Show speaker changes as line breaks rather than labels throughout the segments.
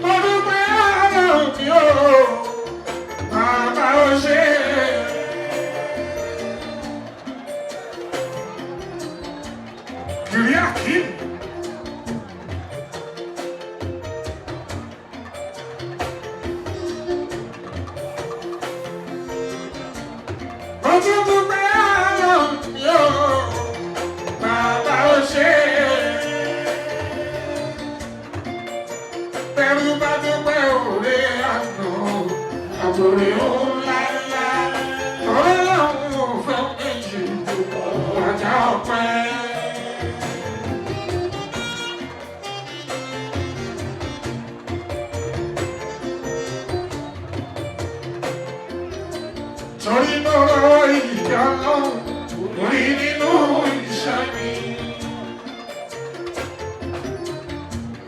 Mo dúpẹ́ Ọlọ́run mi o, bàbá o ṣé. Kìrìàkì. Mo tún dúpẹ́ Ọlọ́run mi o, bàbá o ṣé. Bẹ̀rù bá dúpẹ́ òré àná, àtòrè ńlá ńlá. Ọlọ́run ò fẹ́ méjì ọjà ọpẹ́. Torí mo rọwọ́ ìjà lọ́hùn, orí nínú iṣẹ́ mi.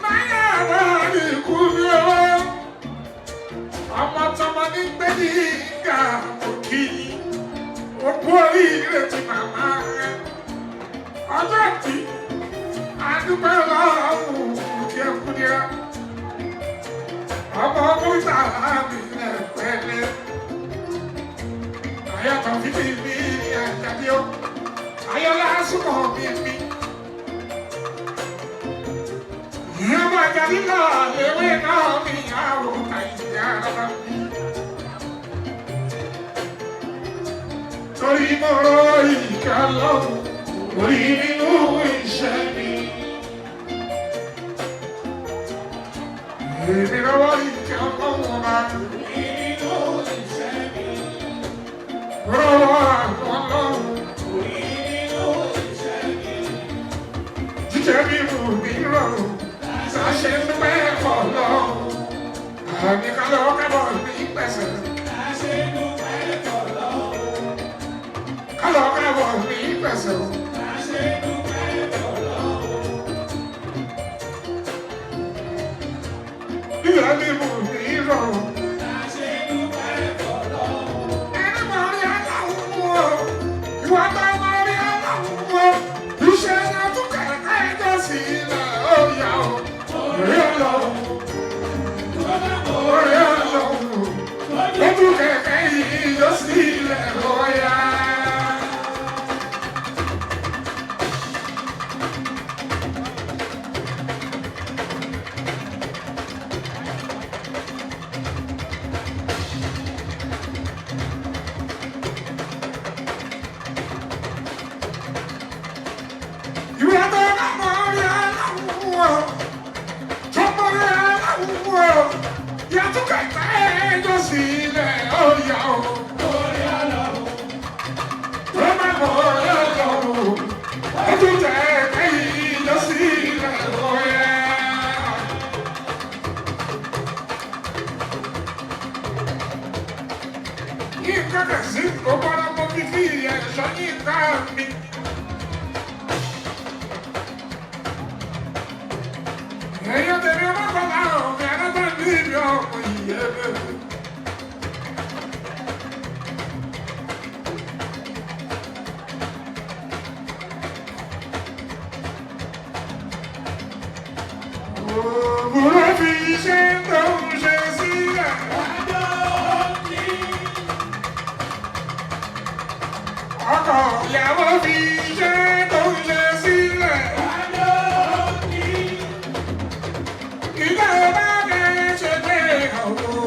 Máyà náà ní ikú mi ọwọ́. Ọmọ tọmọ ní gbé ní ìgbà òkì. Òkú oríire ti màmá rẹ̀. Ọjọ́ tí àdúgbò lọ́hùn kí ẹ kú nira. Ọmọ Mọ́tà mi rẹ̀ pẹ́lẹ́. Ayọ̀tọ̀ fífi mi àjàdí ó. Ayọ̀lá súnmọ́ mi mi. Ìyọ́mọ̀ àjàdí náà léwé náà mi àwọ̀ àìyá rárá mi. Torí mo rọ ìkà lọ́hùn, orí nínú iṣẹ́ mi. Èmi lọ́wọ́ ìkà lọ́hùn ọba. Orí nínú iṣẹ́ mi. Rọwọ́ àwọn lọ́hùn. Orí nínú iṣẹ́ mi. Jíjẹ mímu mi rọrùn, ṣàṣẹ ń pẹ́ pọ̀ lọ́hùn. Àmì kálọ̀ kábọ̀ mi pẹ̀sẹ̀. Kálọ̀ kábọ̀ mi pẹ̀sẹ̀. Jíjẹ mímu mi rọrùn. Ẹni mọ̀ rí aláwọ̀ o, ìwà tó mọ̀ rí aláwọ̀ o, iṣẹ́ náà tún kẹ̀kẹ́ ẹjọ́ sí ilẹ̀ ó yà ó. Orí ọlọ́run, orí ọlọ́run, ó tún kẹ̀kẹ́ yìí yọ sí ilẹ̀ ó yà. Ìwà tó bá mọ̀ rí aláwọ̀ o, tó mọ̀ rí aláwọ̀ o, yàtú kẹ̀kẹ́ ẹjọ́ sí ilẹ̀ ó yà ó. Tó bá mọ̀ rí ọlọ́run, ó tún kẹ̀kẹ́ yìí yọ sí ilẹ̀ ó yà. Yínká kẹ̀sí gbogbo ọmọ fífi ẹ̀ṣọ́ yínká mi. Èèyàn tèmi ọmọ kọlá ọ̀gbìn alágbá ní ìlú ọmọ ìyẹ́ bẹ́ẹ̀. Òwúrọ̀ fi iṣẹ́ tó ń ṣe sílẹ̀. Ọkọ ìyàwó fi iṣẹ́ tó ń ṣe sílẹ̀. Ìgbà bá fẹ́ ṣe pé ọ̀wọ́.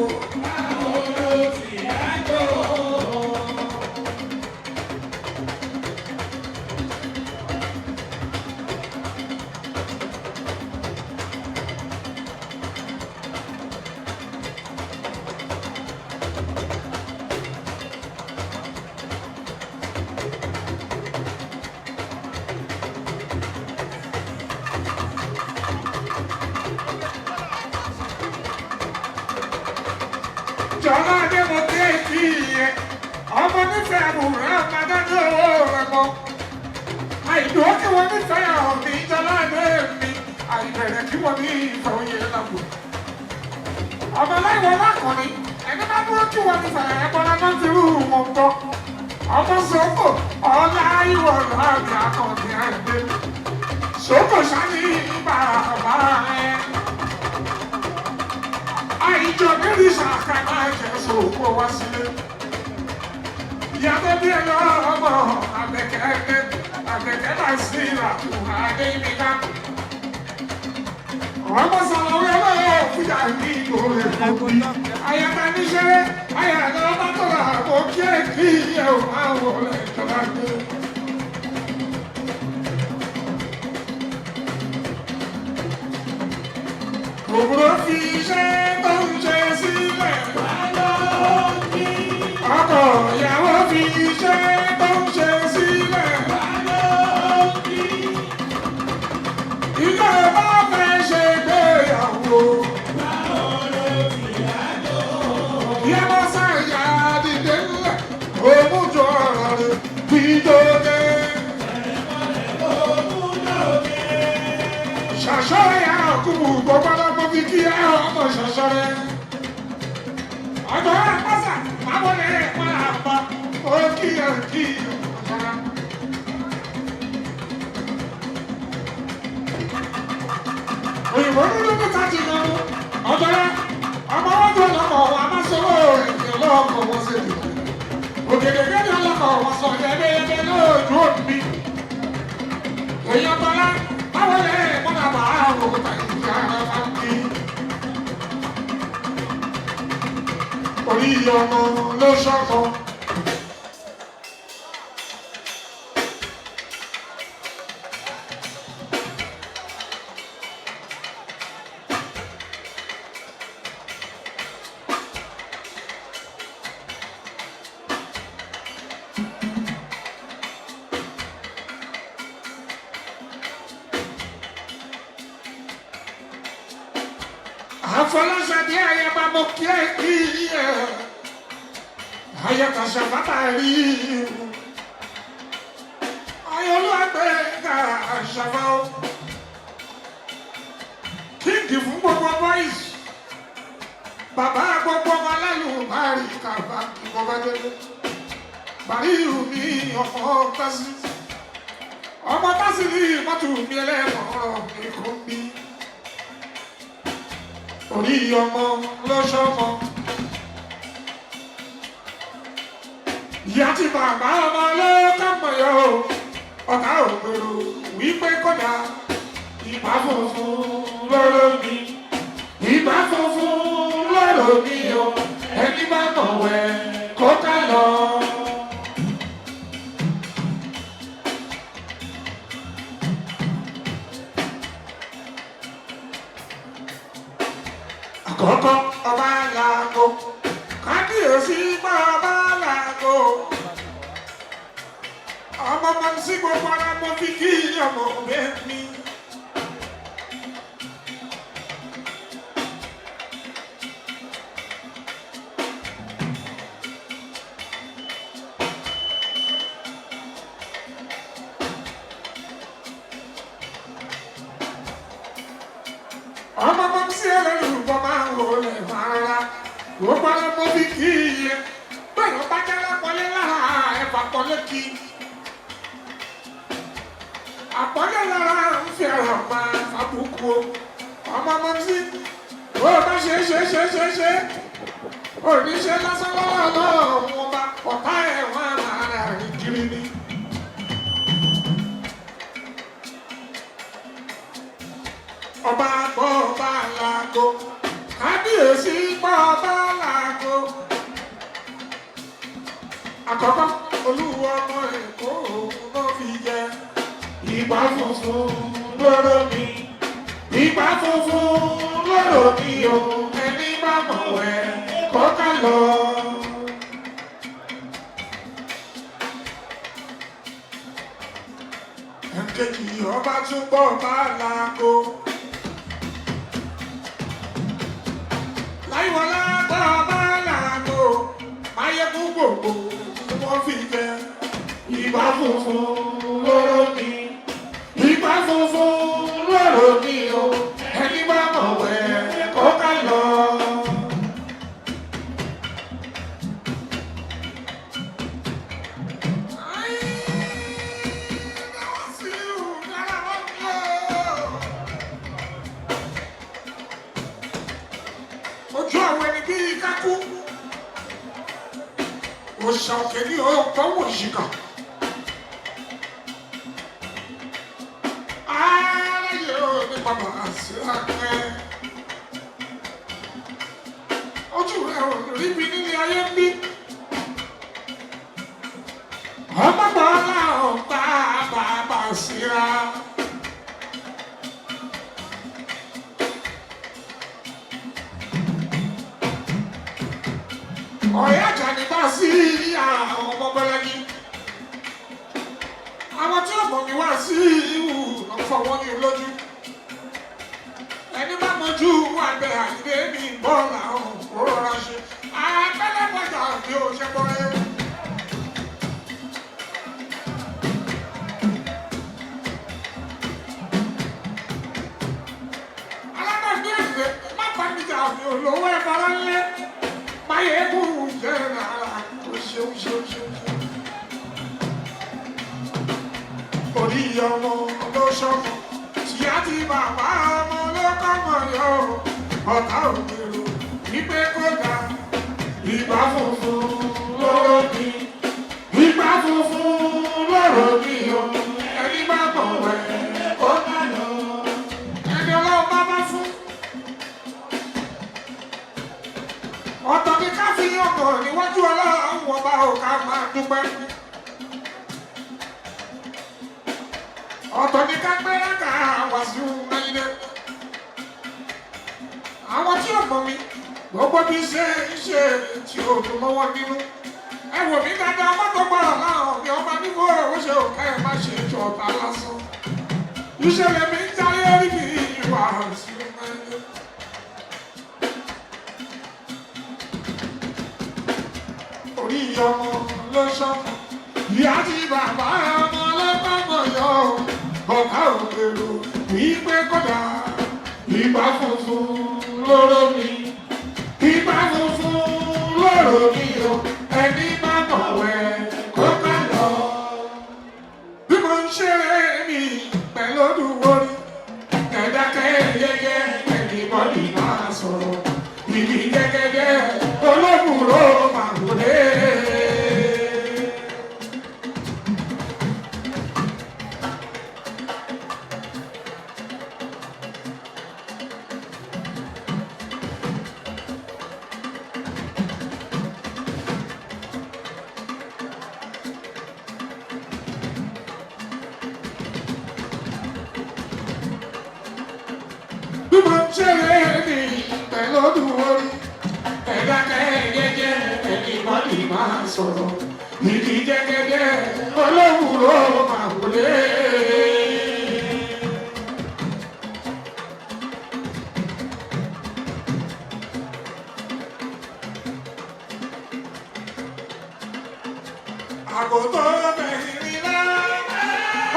Jọlá dé mo dé kí iye. Ọmọ nífẹ̀ẹ́ àbúrò àmàdá ní owó rẹ̀ mọ́. Àìdúró kí wọ́n nífẹ̀ẹ́ ọ̀mí jọlá dé mi. Àìbẹ̀rẹ̀ kí wọ́n ní ìfẹ́ oyè lágbo. Ọmọ láìwọ lákùnrin, ẹni bá dúró kí wọ́n nífẹ̀ẹ́ ẹ̀bọra náà ti rú wọn gbọ́. Ọmọ sọ́kò ọ̀la ìwọ̀ láàbí akọ̀bí àgbẹ̀. Sọ́kò sani bàbá ẹ̀. Àìjọ níbi sàkàtà ẹ̀jẹ̀ sòkò wá sílé. Ìyàtọ̀ bí ẹ lọ ọmọ àbẹ̀kẹ́ àbẹ̀kẹ́ náà sí ìlàkùn àdé ìmìká. Ọmọ sọ̀rọ̀ wẹ́wẹ́ fújà ní ìgbòho èkó. Àyàtà níṣẹ́ àyàtà ọba tó rà kó kí ẹ kí ẹ ò máa wọlé ìjọba gbé. Òbúrò fi iṣẹ́ tó ń ṣe sílẹ̀. Ọkọ ìyàwó fi iṣẹ́ tó ń ṣe sílẹ̀. Ilé bá fẹ́ ṣe gbéyàwó. Yẹ́bọ́ sáyà dìde ńlẹ̀, òmùjọ ọ̀rọ̀ rẹ̀ gbígbóde. Ṣàṣọ́ ya kúbù gbogbo ọlọ́mọ fi kí ẹ ọmọ ṣàṣọ́ rẹ̀. Ọjọ́ àpáṣà máwọlé wọn àpá, ó kí ẹ kí ọ̀ṣọ́ra. Òyìnbó dúdú ní ká ti lọ ọjọ́ rẹ̀. Ọmọ wọn tó lọ́kọ̀ wọn a máa sọ̀rọ̀ ènìyàn lọ́kọ̀ wọn sí i. Ògèdè gẹ́gẹ́ lọ́kọ̀ wọn sọ yẹ́bẹ́yẹ́bẹ́ lóòjú òbí. Èèyàn tọ́lá báwo lè mọ́nà bá àwọn òkúta ìyá ara máa ń kí. Orí ọmọ ló ṣọ́kọ. Àfọláṣadé ayaba mo kí ẹ kí ẹ. Ayọ̀kàṣà bàbá rí i. Ayọ̀lúwàgbẹ̀ ká àṣàfà o. Kíngì fún gbogbo boys. Bàbá gbogbo ọmọ alálùbárì kàbá kí bọ́bá délé. Bàrí mi ọmọ tásí. Ọmọ tásí ní mọ́tò mi ẹlẹ́mọ̀ọ́rọ̀ mi kò ń bí. Orí ọmọ lọ́ṣọ́mọ. Ìyá tí bàbá ọmọ ló kàmọ̀ yọ o. Ọ̀tá ògbèrò wípé kódà ìbá funfun lọ́rọ̀ mi. Ìbá funfun lọ́rọ̀ mi o. Ẹni bá mọ̀ wẹ̀ kó ká lọ. Àkọ́kọ́ ọba làgò, kábíyèsí bàbá làgò. Ọmọ máa ń sí gbogbo ara mo fi kí ọmọ bẹ́ẹ̀ mi. Ọmọ máa ń sí ẹlẹ́rù bọ́ máa ń wọlé rárá. Gbogbo ara mo fi kí iye. Bẹ́ẹ̀ ló bá jẹ́ lápọ̀lé lára ẹ̀fà pọ̀lé kí. Àpọ́nlé lára ń fi ọ̀rọ̀ máa fàbùkù o. Ọmọ máa ń sí. Ó bá ṣe ṣe ṣe ṣe ṣe. Oníṣẹ́ lásán lọ́wọ́ lọ́wọ́ wọn bá ọ̀tá ẹ̀ wọ́n á máa rìn kiri ni. Ọba gbọ́ ọba làgò, kábíyèsí gbọ́ ọba làgò. Àkọ́kọ́ olúwo ọmọ Èkó òun ló fi jẹ. Ìgbà funfun lóró mi, ìgbà funfun lóró mi o, ẹni bá mọ̀ wẹ̀ kó ká lọ. Ẹ̀kejì ọba tún gbọ́ ọba làgò. Láìwọlá gbọ́ ọba làgò, máyégún gbogbo wọ́n fi jẹ. Ìgbà funfun lóró mi, ìgbà funfun lóró mi o, ẹni bá mọ̀ wẹ̀ kó ká lọ. Òòṣà òkè ní ọ̀pọ̀ ìṣìkà. Aráyé ò ní bàbá àṣìlákẹ́. Ojú rẹ̀ ò rí mi nílé ayé ń bí. Ọmọ bọ́lá ò bá bàbá síra. Ọ̀rẹ́ àjà ní bá sí àwọn ọmọ Bọ́lájí. Àwọn tí ọ̀pọ̀ mi wá sí ìhù lọ fọwọ́ ní lójú. Ẹni bá mọjú wà bẹ àìdé mi bọ́ọ̀lù àwọn òrora ṣe. Àpẹlẹpẹjà bí ó ṣe bọ́ ẹ. Alábàgbé ìgbé má bá mi jà mi ò lówó ẹ bọ́lá ńlẹ́. Máyégún jẹ́ rárá o ṣeun ṣeun ṣeun ṣeun. Orí ọmọ ló ṣọmọ, tìyá ti bàbá ọmọ ló kọ́mọ yọ. Ọ̀tá ògbèrò wípé kó dà. Ìgbà funfun lóró mi, ìgbà funfun lóró mi o. Ẹni bá mọ̀ wẹ̀ ó bá lọ. Ẹni ọlọ́run bá bá fún. Ọ̀tọ̀ ni ká fi ọkọ̀ níwájú ọlọ́run ọba ò ká máa dúpẹ́. Ọ̀tọ̀ ni ká gbé lága Wàsíù Àyìndé. Àwọn tí ò mọ̀ mi, gbogbo bí ṣe ń ṣe tí ò dùn mọ́ wọn nínú. Ẹ wò mí dáadáa, mọ́tò gbọ́dọ̀ láwọn mi ọba nígbò ó ṣe òkè ẹ̀ má ṣe jọ ọ̀tá lásán. Ìṣẹ̀lẹ̀ mi ń jáyé rí mi Wàsíù Àyìndé. Orí ọmọ ló ṣọmọ, ìyá ti bàbá ọmọ ló bọ́mọ yọ. Ọ̀tá òkèrò wípé kódà ìgbà funfun lóró mi, ìgbà funfun lóró mi o, ẹni bá mọ̀ wẹ̀ kó ká lọ. Bí mo ń ṣeré mi pẹ̀lú olúworí, ẹ̀dákẹ́ jẹ́jẹ́ ẹni bọ́dì máa sọ̀rọ̀, ìdí jẹ́gẹ́dẹ́ olóbùrò máa wọlé. Bí mo ń ṣeré mi pẹ̀lú olúworí, ẹ̀dákẹ́ jẹ́jẹ́ ẹni bọ́dì máa sọ̀rọ̀, ìdí jẹ́gẹ́dẹ́ olóbùrò máa wọlé. Àgùntàn bẹ̀rẹ̀ lá,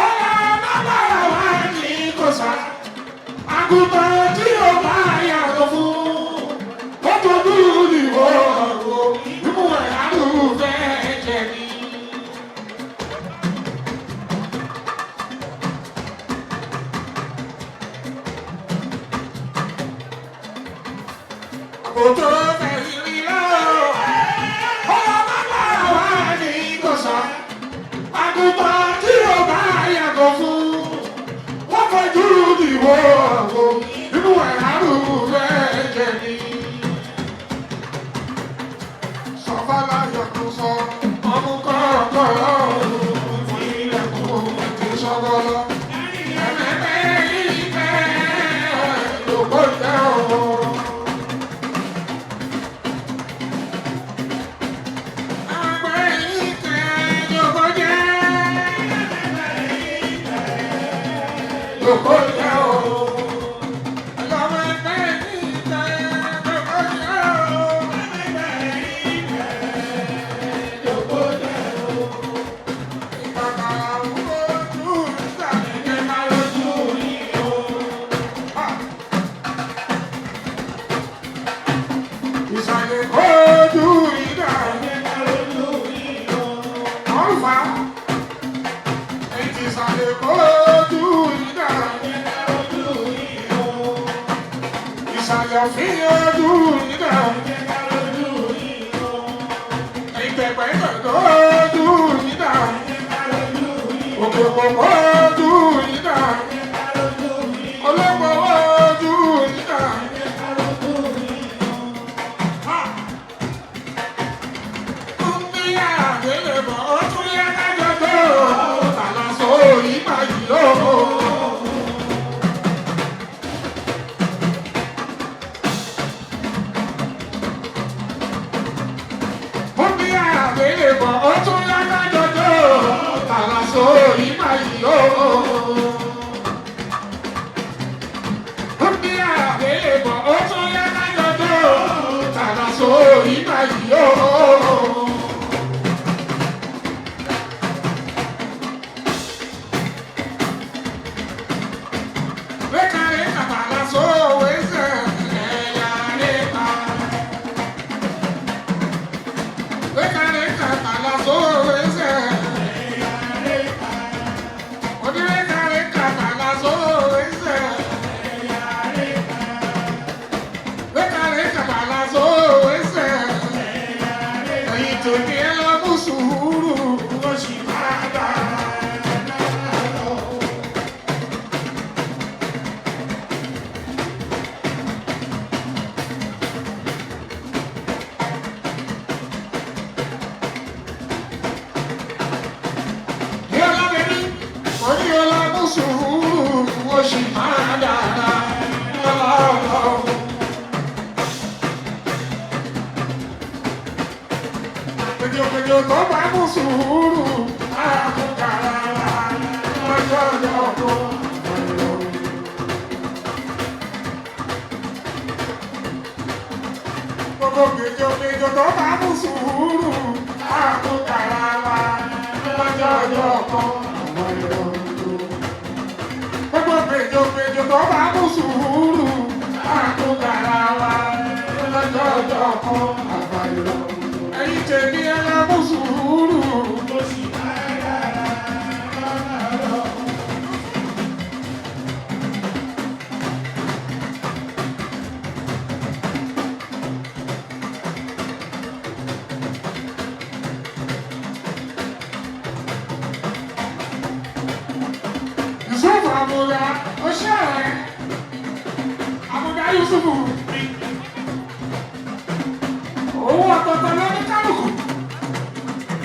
ọ̀la bàbá wa ní kò sá. Àgùntàn tí ó bá yàgò fún, ó tójú ìwọ ọ̀rọ̀, ìmú ẹ̀ àrùfẹ́ jẹ ní. Àgùntàn bẹ̀rẹ̀ lá, ọ̀la bàbá wa ní kò sá. Àgùntàn tí ó bá yàgò fún, wọ́n fojú ìwọ ọ̀rọ̀, ìmú ẹ̀ àrùfẹ́ jẹ ní. Sọfálà yọkùn sọ, ọmú kọ́kọ́rọ́ fún ilẹ̀kùn ti sọ́gọ́lọ́. Ẹ̀mẹ́mẹ́ ìfẹ́ lògbó jẹ́ o. Àgbẹ̀ ìfẹ́ lògbó jẹ́. Lògbó jẹ́ o. Ọlọ́mọ ẹgbẹ́ ìfẹ́ lògbó jẹ́ o. Ìsàlẹ̀ ojú ìdá ọ̀rùfà, ìsàlẹ̀ ojú ìdá, ìsàlẹ̀ òfin ojú ìdá, ìtẹ̀gbẹ́ ìtẹ̀gbẹ́. Òkè ojú ìdá. Ọlọ́pàá ojú ìdá. Kúndí àgbélébọ̀ ó tún yá kájọ tó. Tàlàsó ìgbà yìí ló. Kúndí àgbélébọ̀ ó tún yá kájọ tó. Tàlàsó ìgbà yìí ló. Kúndí àgbélébọ̀ ó tún yá kájọ tó. Tàlàsó ìgbà yìí ló. Sùúrù ó sì máa dára lọ. Sùúrù ó sì máa dára lọ́lọ́lọ́. Pèjòpèjò tó bá mú sùúrù máa kú kàrà lọ́jọ́ ọjọ́ kan. Gbogbo pèjòpèjò tó bá mú sùúrù máa kú kàrà lọ́jọ́ ọjọ́ kan. Gbogbo pèjòpèjò tó bá mú sùúrù máa kú kàrà lọ́jọ́ ọjọ́ kan. Ẹ̀yin tèmi ẹ lọ mú sùúrù. Yusuf Amuda, ọṣẹ́ rẹ̀. Amuda Yusufu mi. Owó ọ̀tọ̀ọ̀tọ̀ ló ní kálukú.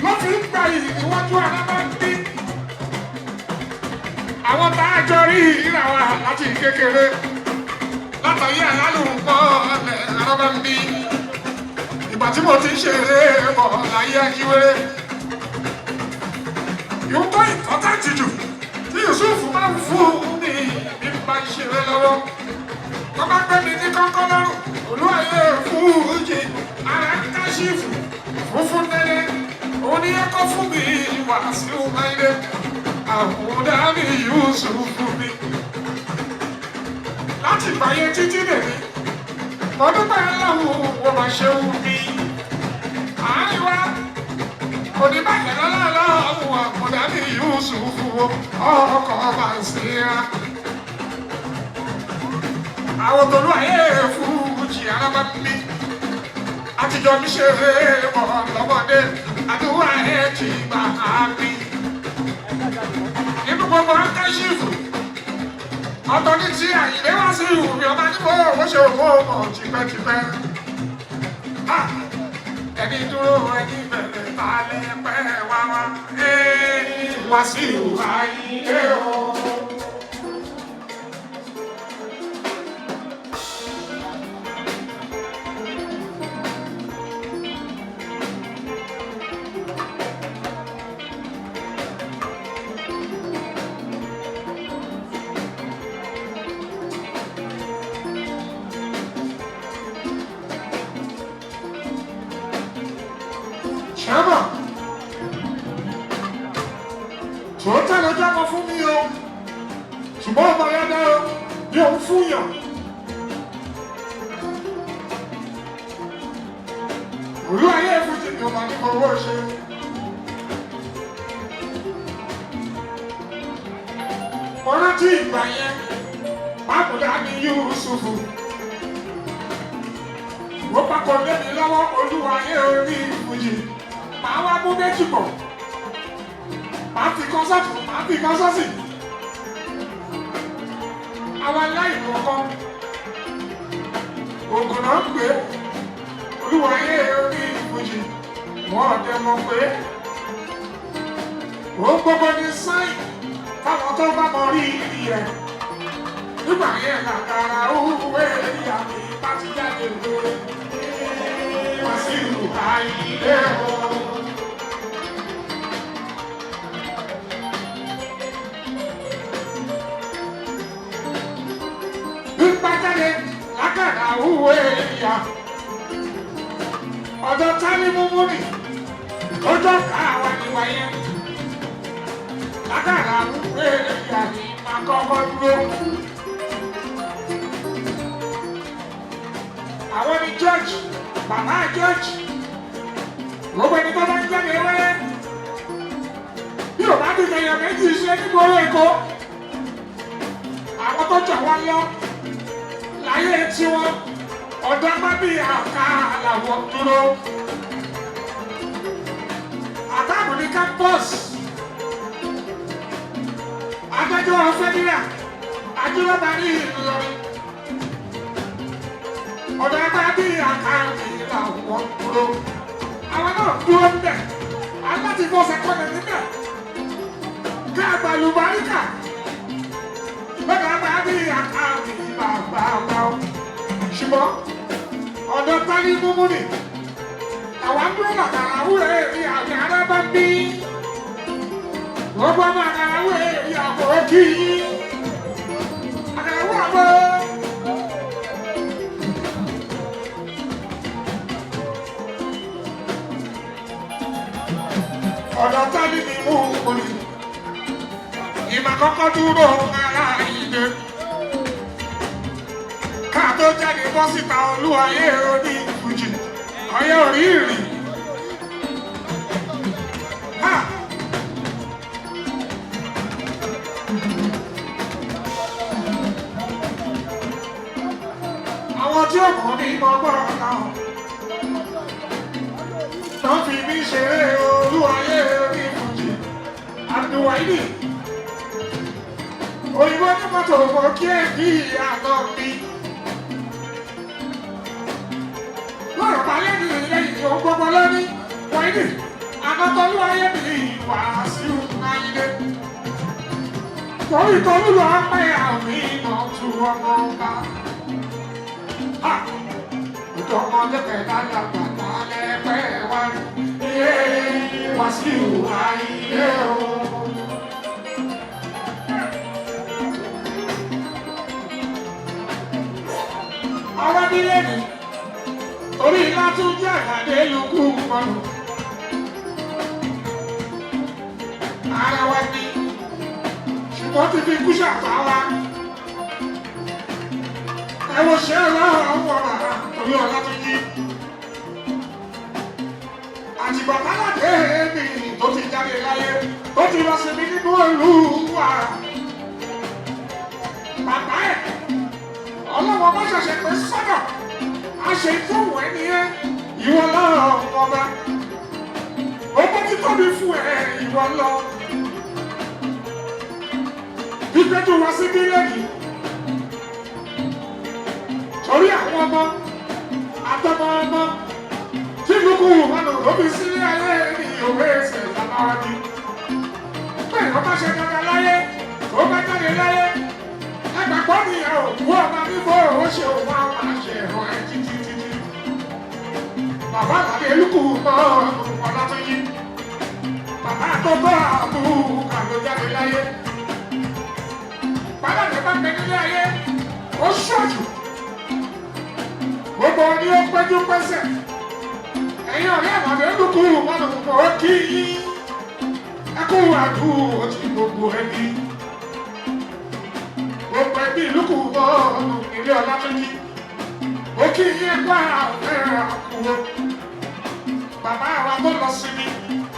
Ló fi ń gba ìwájú ara máa ń dín. Àwọn tá a jọ rí ìrà wa láti kékeré. Látàrí àlálùpọ̀ ọ̀lẹ̀ ara máa ń bí. Ìgbà tí mo ti ń ṣeré bọ̀ láyé ajíwéré. Yóò tó ìtọ́tàjì jù tí Yusuf máa ń fún mi bí n bá ń ṣeré lọ́wọ́. Tó bá gbé mi ní kọ́kọ́ lọ́rùn, olúwayé fújì, ara ń káṣífù, funfun nẹ́nẹ́, òun ni ẹ kọ́ fún mi Wàsíù Àyìndé, Àmúdá mi Yusuf mi. Láti ìgbà yẹn títí dèmi, mo dúpẹ́ lọ́wọ́ wọ́n máa ṣe wù mí. Àárín wa oníbàjẹ́ lọ́lọ́lọ́wọ́ Àmúdá mi Yusuf ọkọ̀ máa ń sinra. Àwọn tòlú ayé fújì alábá mi. Àtijọ́ mi ṣe é bọ̀ lọ́mọdé, àdúrà ẹ̀ ti gbà á mi. Nínú gbogbo akáṣífù, ọ̀tọ̀ ní ti Àyìndé wá sí ìwúmi ọba níbo owó ṣe òwò ọmọ tipẹ́tipẹ́. Ẹni dúró ẹni bẹ̀rẹ̀ balẹ̀ pẹ́ wá wá. Wàsíù Àyìndé o. Ṣámà, tòótọ́ lọ́jọ́ kan fún mi o, ṣùgbọ́n ọmọ ya dá o, bí òun fún yàn. Olú ayé fújì ni ọmọ ní owó ṣe. Mo rántí ìgbà yẹn, Bámúdá ni Yúsùfù. Ó pákó lé mi lọ́wọ́ olúwa ayé orí fújì. Màá wá mú méjì pọ̀. Màá fi kọ́sọ́ọ̀tù, Màá fi kan sọ́sì. Àwọn aláìmọ̀kan ògùn náà ń pè é olúwayé orí ìfújì wọn ọ̀dẹ mọ̀ pé ó gbogbo ní sáìn táwọn tó bá mọ rí ìrì rẹ̀ nígbà yẹn làkàrà òwe àmì bá ti jáde lóore Wàsíù Àyìndé o. Nípa jáde lákàrà òwe ìyá ọ̀dọ̀ tálí múmú nì ọjọ́ káwa ni wáyé lákàrà òwe ìyá ni máa kọ́kọ́ dúró. Àwọn ni George, bàbá George, gbogbo ẹni tó bá ń jáde wẹ́rẹ́ bí ò bá dìde èèyàn méjì ṣe nígboro Èkó, àwọn tó jọ wá lọ láyé tiwọn ọ̀dọ́ bá bí àká làwọn dúró. Àtàbù ní campus, adájọ́ fẹ́dírà, ajúlọ́ba ní Ìlọrin. Ọ̀dọ́ bá bí àká làwọn dúró. Àwọn náà dúró ń bẹ̀, aláti fọsẹ̀ kọlẹ̀ níbẹ̀. Ká àgbàlùbáríkà, lọ́dọ̀ bá bí àká bàbá wa. Ṣùgbọ́n ọ̀dọ̀ tálí múmú nì àwọn dúró làkàrà wúrẹ́ ní àmì arábá ń bí gbogbo ọmọ àkàrà wúrẹ́ ní àbò kí yín àkàrà wúrẹ́ àbò. Ọ̀dọ̀ tálí ní múmú nì ìmọ̀ kọ́kọ́ dúró ara ìdè ká tó jáde bọ́ síta olúwayé oní ìfújì ọyẹ orí ìrìn. Ha! Àwọn tí ó mọ̀ ní mọ̀ gbọ́rọ̀ náà tó fi mí ṣeré olúwayé oní ìfújì Abdulwaidi òyìnbó ní mọ́tò mọ́ kí ẹ̀ bí àná mi. Lọ́rọ̀ bá lẹ́nu lẹ́yìn tó gbogbo lóní wáyé ànátọ́lú ayé mi Wàsíù Àyìndé. Torí tolú lọ pẹ́ àmì iná tu ọmọ ọba. Ọjọ́ ọmọdé pẹ̀lú àgbàgbà lẹ́pẹ́ wá. Wàsíù Àyìndé o. Ọwọ́ nílé mi orí látúnjẹ àgbàdé lukú mọ́nù. Ara wa ni ṣùgbọ́n ti fi kú ṣàpá wa. Ẹ wo ṣé ọlọ́run wọ̀ bàbá torí Ọlátúnjí. Àtìgbà tálàdé mi tó ti jáde láyé tó ti lọ sinmi nínú Olúwa. Bàbá ẹ̀ ọlọ́wọ́ bá ṣẹ̀ṣẹ̀ pé sọ́dọ̀ a ṣe fún ẹ nìyẹn ìwọ lọ́rọ̀ ọba ọgbọ́ títóbi fún ẹ ìwọ lọ ìgbẹ́jọ́ wá sí bílẹ̀kì torí àwọn ọmọ àtọmọ ọmọ tí lukú mọnà lóbi sílé ayé ní òwe ẹsẹ̀ bàbá wa ni bẹ́ẹ̀ wọ́n bá ṣe dandan láyé tó bá jáde láyé ẹgbàgbọ́ ni ẹ ò kú ọmọ bíbó ó ṣe òun àwọn àṣẹ ẹ̀rọ ẹ títí títí. Bàbá àlàyé lukú mọ́ Ọlátúnjí. Bàbá àtọ́gbọ́ àbúrò kàló jáde láyé. Bàbá rẹ̀ bá bẹ nílé ayé, ó ṣọ́ọ̀jù. Gbogbo ni ó péjú pẹ́sẹ̀. Ẹ̀yin ọ̀rẹ́ àlàyé lukú mọ́nà mọ́ kí yín. Ẹ kú àdúró ti gbogbo ẹbí gbogbo ẹbí ìlúkù ọ̀nà ilé Ọlátúnjí ó kí yín ẹgbẹ́ àfẹ́rẹ́ àkúrò bàbá wa tó lọ sinmi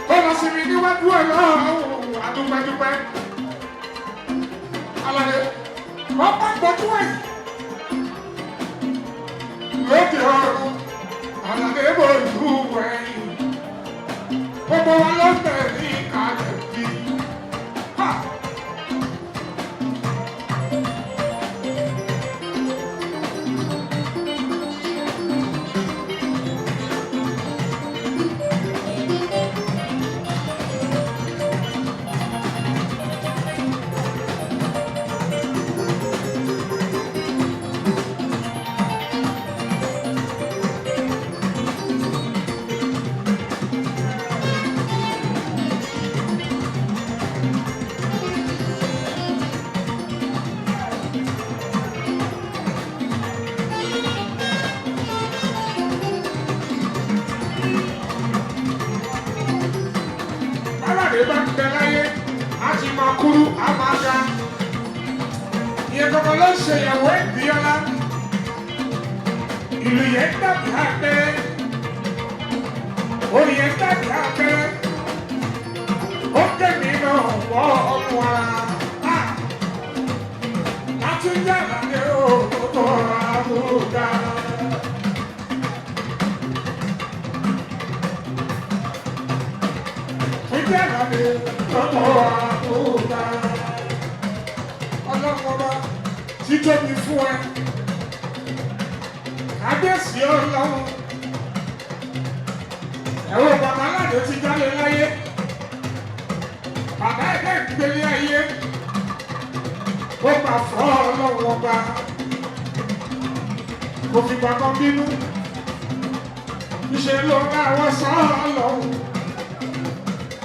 tó lọ sinmi níwájú Ọlọ́run àdúpẹ́dúpẹ́ alẹ́ wọ́n bá gbọ́jú wẹ̀yìn lókè ọ̀run alẹ́ bò ìlú wẹ̀yìn gbogbo wa ló ń bẹ̀ ní ìkàlẹ̀ bí. kúrú á máa ga. Ìyẹn kankan ló ń ṣe ìyàwó ìbíọ́lá. Ìlú yẹn dàbí àpẹẹrẹ. Orin yẹn dàbí àpẹẹrẹ. Ó kẹ́mi náà wọ́ ọmọ ara. Látúnjẹ́ àlàyé òkòtò àbúdá. Túnjẹ́ àlàyé òkòtò àbúdá. Ọlọ́run ọba títóbi fún ẹ. Kábíyèsí ọlọ́run. Ẹ̀rọ bàbá aládé ti jáde láyé. Bàbá ẹgbẹ́ ìgbélé ayé. Ó gbà fọ́ ọlọ́run ọba. Kò fìgbà kan bínú. Ìṣe ló ń bá wọn sọ ọlọ́run.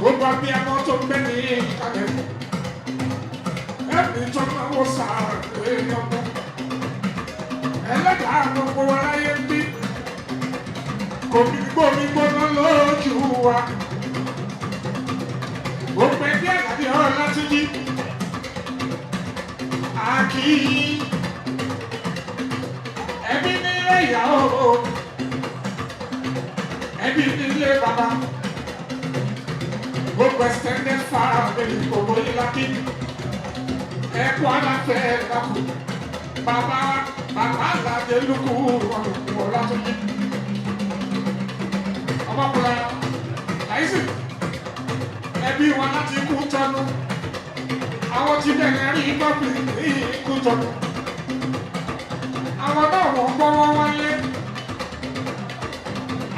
Ó gba bí ẹmọ tó ń gbé ní ìkàlẹ̀. Ẹ̀mí tó máa wọ sàárè ọmọ. Ẹlẹ́dàá gbogbo wa láyé ń bí. Kò ní gbómi gbóná lójú wa. Ó pẹ́ bí àgbàdì ọ̀rọ̀ láti yí. Àkì ẹbí nílé ìyàwó, ẹbí nílé bàbá. Gbogbo extended family gbogbo yìí lákì. Ẹ̀kọ́ aláfẹ́ lákù. Bàbá bàbá àlàdé lukú ọ̀nà ọ̀làtúnjì. Ọmọkùnrin àìsí ẹbí wọn láti kú tọnu. Àwọn tí bẹ̀rẹ̀ rí bọ́ọ̀lù ní ikú tọnu. Àwọn náà wọ́n gbọ́ wọ́n wáyé.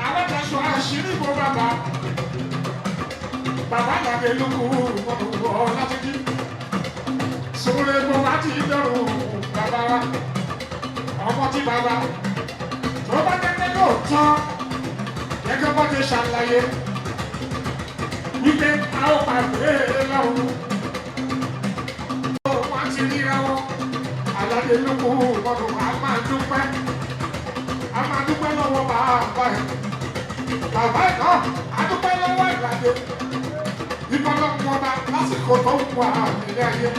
Àwọn taṣọ àṣírí bò bàbá. Bàbá àlàdé lukú ọ̀nà ọ̀làtúnjì. Sórí bó bá ti dọ̀rùn bàbá wa. Ọmọ tí bàbá tó bá tẹ́tẹ́ lóòótọ́ gẹ́gẹ́ bó ti ṣàlàyé wípé a ó pàdé lọ́run. Wọ́n ti ríra wọn. Àlàdé lóko ọdún a máa dúpẹ́. A máa dúpẹ́ lọ́wọ́ bàbá ẹ̀. Bàbá ẹ̀ náà a dúpẹ́ lọ́wọ́ ìlàdé. Ìbọn lọ́wọ́ ọba lásìkò tó ń wà nílé ayé.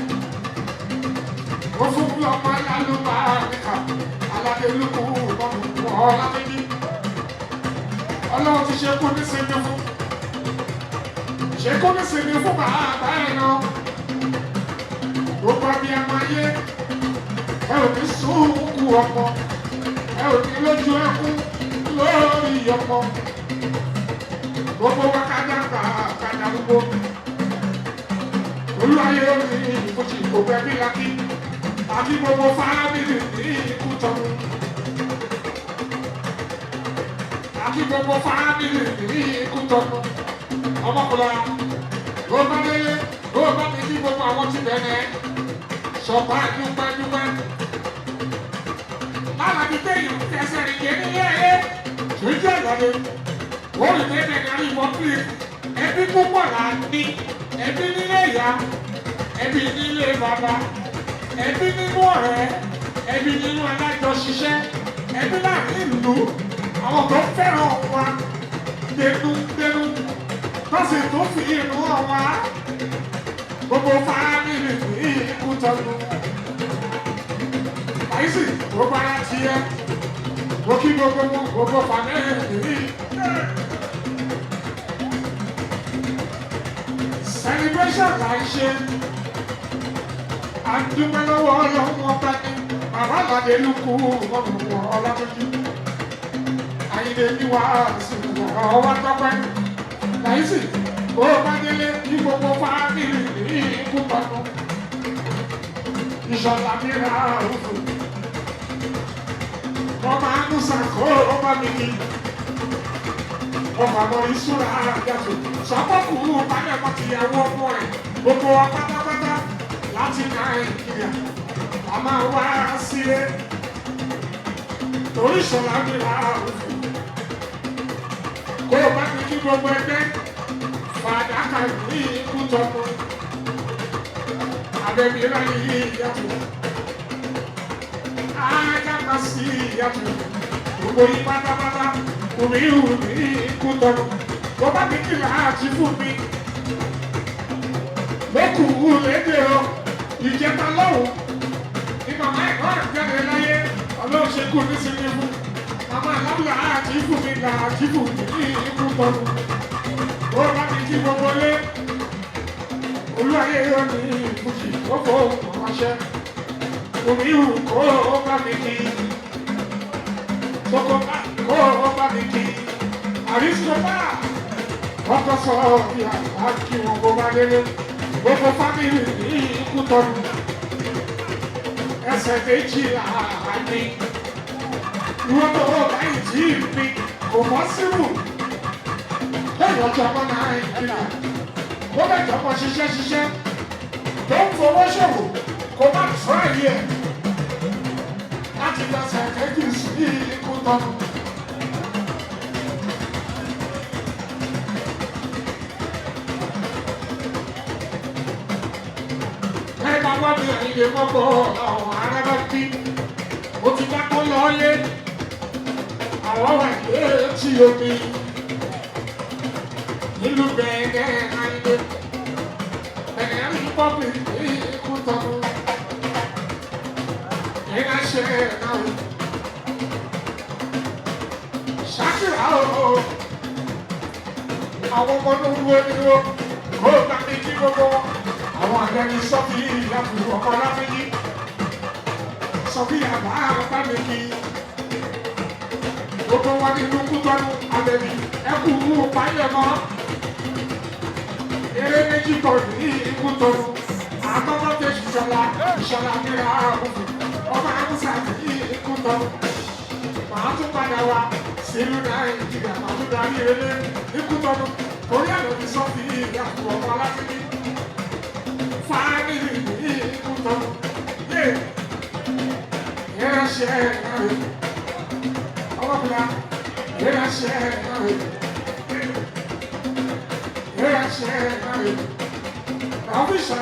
Ó fún ọmọ alálùbáríkà. Àlàdé lóko ọdún ọ̀làdé. Ọlọ́run ti ṣe kú ní sinmi fún. Ṣé kó ní sinmi fún bàbá ẹ̀ náà? Gbogbo abiyamọ ayé, ẹ ò ní sunkún ọmọ, ẹ ò ní lójú ẹkún lórí ọmọ. Gbogbo wa ká dàgbà ká darúgbó. Olúwayé ní ìfúnṣì gbogbo ẹbí lákì àti gbogbo fámìlì ní ikú tọ́nu. Àti gbogbo fámìlì ní ikú tọ́nu. Ọmọkùnrin ló bá délé ló bá mi kí gbogbo àwọn tí bẹ̀rẹ̀ sọ̀pá dúpẹ́ dúpẹ́. Lára ti téèyàn fẹsẹ̀ rìn yé nílé ayé ṣojú ẹ̀lọ́dẹ. Olùdé bẹ̀rẹ̀ rí wọ́n pè ẹbí púpọ̀ là ń ní ẹbí nílé ìyá, ẹbí nílé bàbá, ẹbí nínú ọ̀rẹ́, ẹbí nínú alájọṣiṣẹ́, ẹbí láàrin ìlú, àwọn tó fẹ́ràn wa dénúdénú, tọ́sí tó fi inú wa gbogbo fámìlì ní ikú tọ́nu. Àìsí gbogbo ara ti yẹ, mo kí gbogbo wọn gbogbo fámìlì ní. Celebration là ń ṣe. À ń dúpẹ́ lọ́wọ́ ọlọ́run ọba ní bàbá àlàdé lukú ọ̀rùn ọlọ́dúnjú. Àyìnlé ní wàásù ọ̀rọ̀ wa tọ́pẹ́. Láìsí bó bá délé kí gbogbo fámìlì ní ikú tọ́nu. Ìṣọ̀lá mi ra òfò. Wọ́n máa ń sàkó ọba mi kí. Ọkọ̀ àmọ́ ìṣúra àgàtò. Sọ́kọ̀kù balẹ̀ ti yàwó ọmọ ẹ̀. Gbogbo wa pátápátá láti Nàìjíríà. A máa wá sílé. Torí ìṣọ̀lá mi ra òfò. Kó o bá mi kí gbogbo ẹgbẹ́. Fàdákà ní ikú tọmọ. Abẹ́mi ráyè ìyàtọ̀. Ajá máa sí ìyàtọ̀. Gbogbo yín pátápátá. Omi ìhù ní ikú tọmọ. Bó bá mi kí láti fún mi. Lókùú lédè o, ìjẹta lọ́wọ́ ní màmá ẹ̀kọ́ àjáde láyé, ọlọ́run ṣe kú nísìnyí fún màmá aláwùlà àtìfù mi là àtìfù ní ikú tọrọ. Ó bá mi kí gbogbo lé olúwayé yóò ní ìfújì ó fò ránṣẹ́ omi ìhù kó o bá mi kí kókó kó o bá mi kí àrísọ́fà ọkọ̀ sọ ìyá kí wọn kó bá délé gbogbo fámìlì ní ikú tọrọ ẹsẹ̀ méjì àní ìwọ́n tó o bá yìí tí ì mi kò mọ́ síbù lẹ́yìn ọjọ́ ọmọ Nàìjíríà ó bẹ̀ jọmọ ṣiṣẹ́ ṣiṣẹ́ tó ń fowó ṣòwò kó má tíráyé ẹ̀ láti gbàsẹ̀ kẹ́kì sí ikú tọ́nu. Ẹ bá wá mi àyè mọ́gbọ́ àwọn ará bá bí mo ti dákọ́ lọ́ọ́lé àwọn wà létí omi nílùú bẹ̀rẹ̀ ayé bẹ̀rẹ̀ republic ní ikú tọ́nu ìránṣẹ́ náà ṣàkìrà o àwọn ọmọ ní wúwo ní wo kó o bá mi kí gbogbo wọn àwọn àgbẹ̀ni sọ́fì ìyàbù ọkọ láfíjì sọ́fì àbá bá mi kí gbogbo wọn ní ikú tọ́nu àbẹ̀bí ẹkú wú palẹ̀ mọ́ eré méjì tọ̀ ní ikú tọ́nu àkọ́kọ́ tẹ ìṣọ̀lá ìṣọ̀lá mìíràn àbùkù ọmọ àbùsà ní ikú tọ́nu màá tún padà wá sílùú Nàìjíríà màá tún darí eré ikú tọ́nu torí àlọ́ ní sọ́fì ìyàpò ọmọ aláfíní fámìlì ní ikú tọ́nu yé ìránṣẹ́ náà ọmọkùnrin ìránṣẹ́ náà ìránṣẹ́ náà ọfíìsà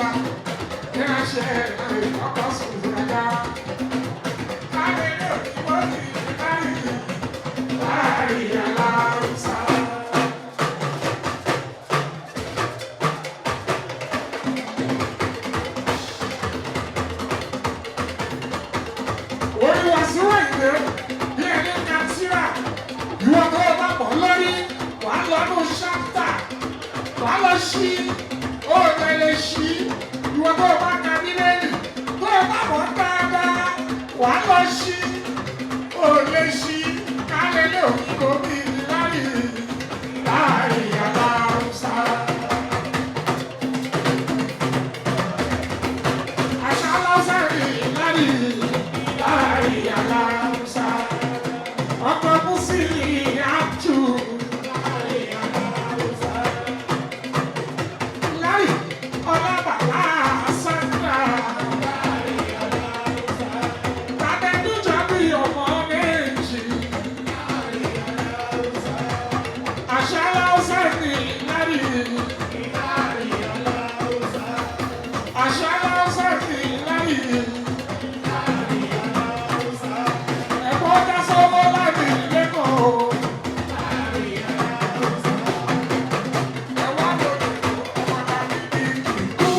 ìránṣẹ́ náà ọkọ̀ sùn ìrànlá. Ìwọ tó o bá mọ̀ lórí, wàá lọ nù ṣápítà, wàá lọ sí, ó lè lè sí. Ìwọ tó o bá ka Bíbélì, tó o bá mọ̀ dáadáa, wàá lọ sí, ó lè sí. Kálẹ̀ lè òyìnbó mi láyé, láyé aláùsá. Àṣà aláùsá rí láyé, láyé aláùsá. Ọkọ̀ Mùsùlùmí àtù. Láyé ọlábàbà Sandra. Tàdédújọ́ bí ọmọ méjì. Àṣà aláùsá ní láyé. Àṣà aláùsá ní láyé. Ẹ̀kọ́ dá sọ́wọ́ láti lẹ́kọ̀ọ́. Ẹ̀wá lòdì ọmọ tàbí ìkú.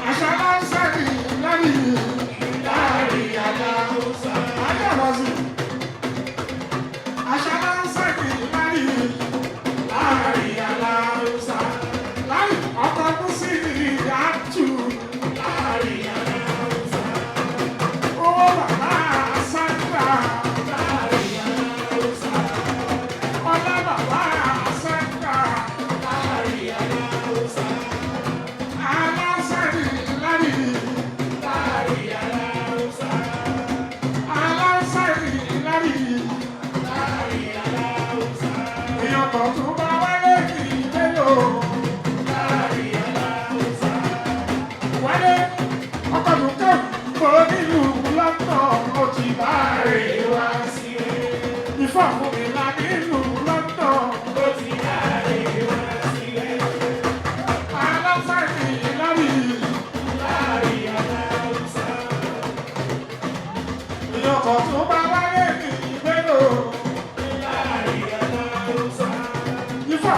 Àṣà aláùsá ní láyé. Láyé aláùsá. Ayé àwọ̀sí. Àṣà aláùsá ní láyé. Láyé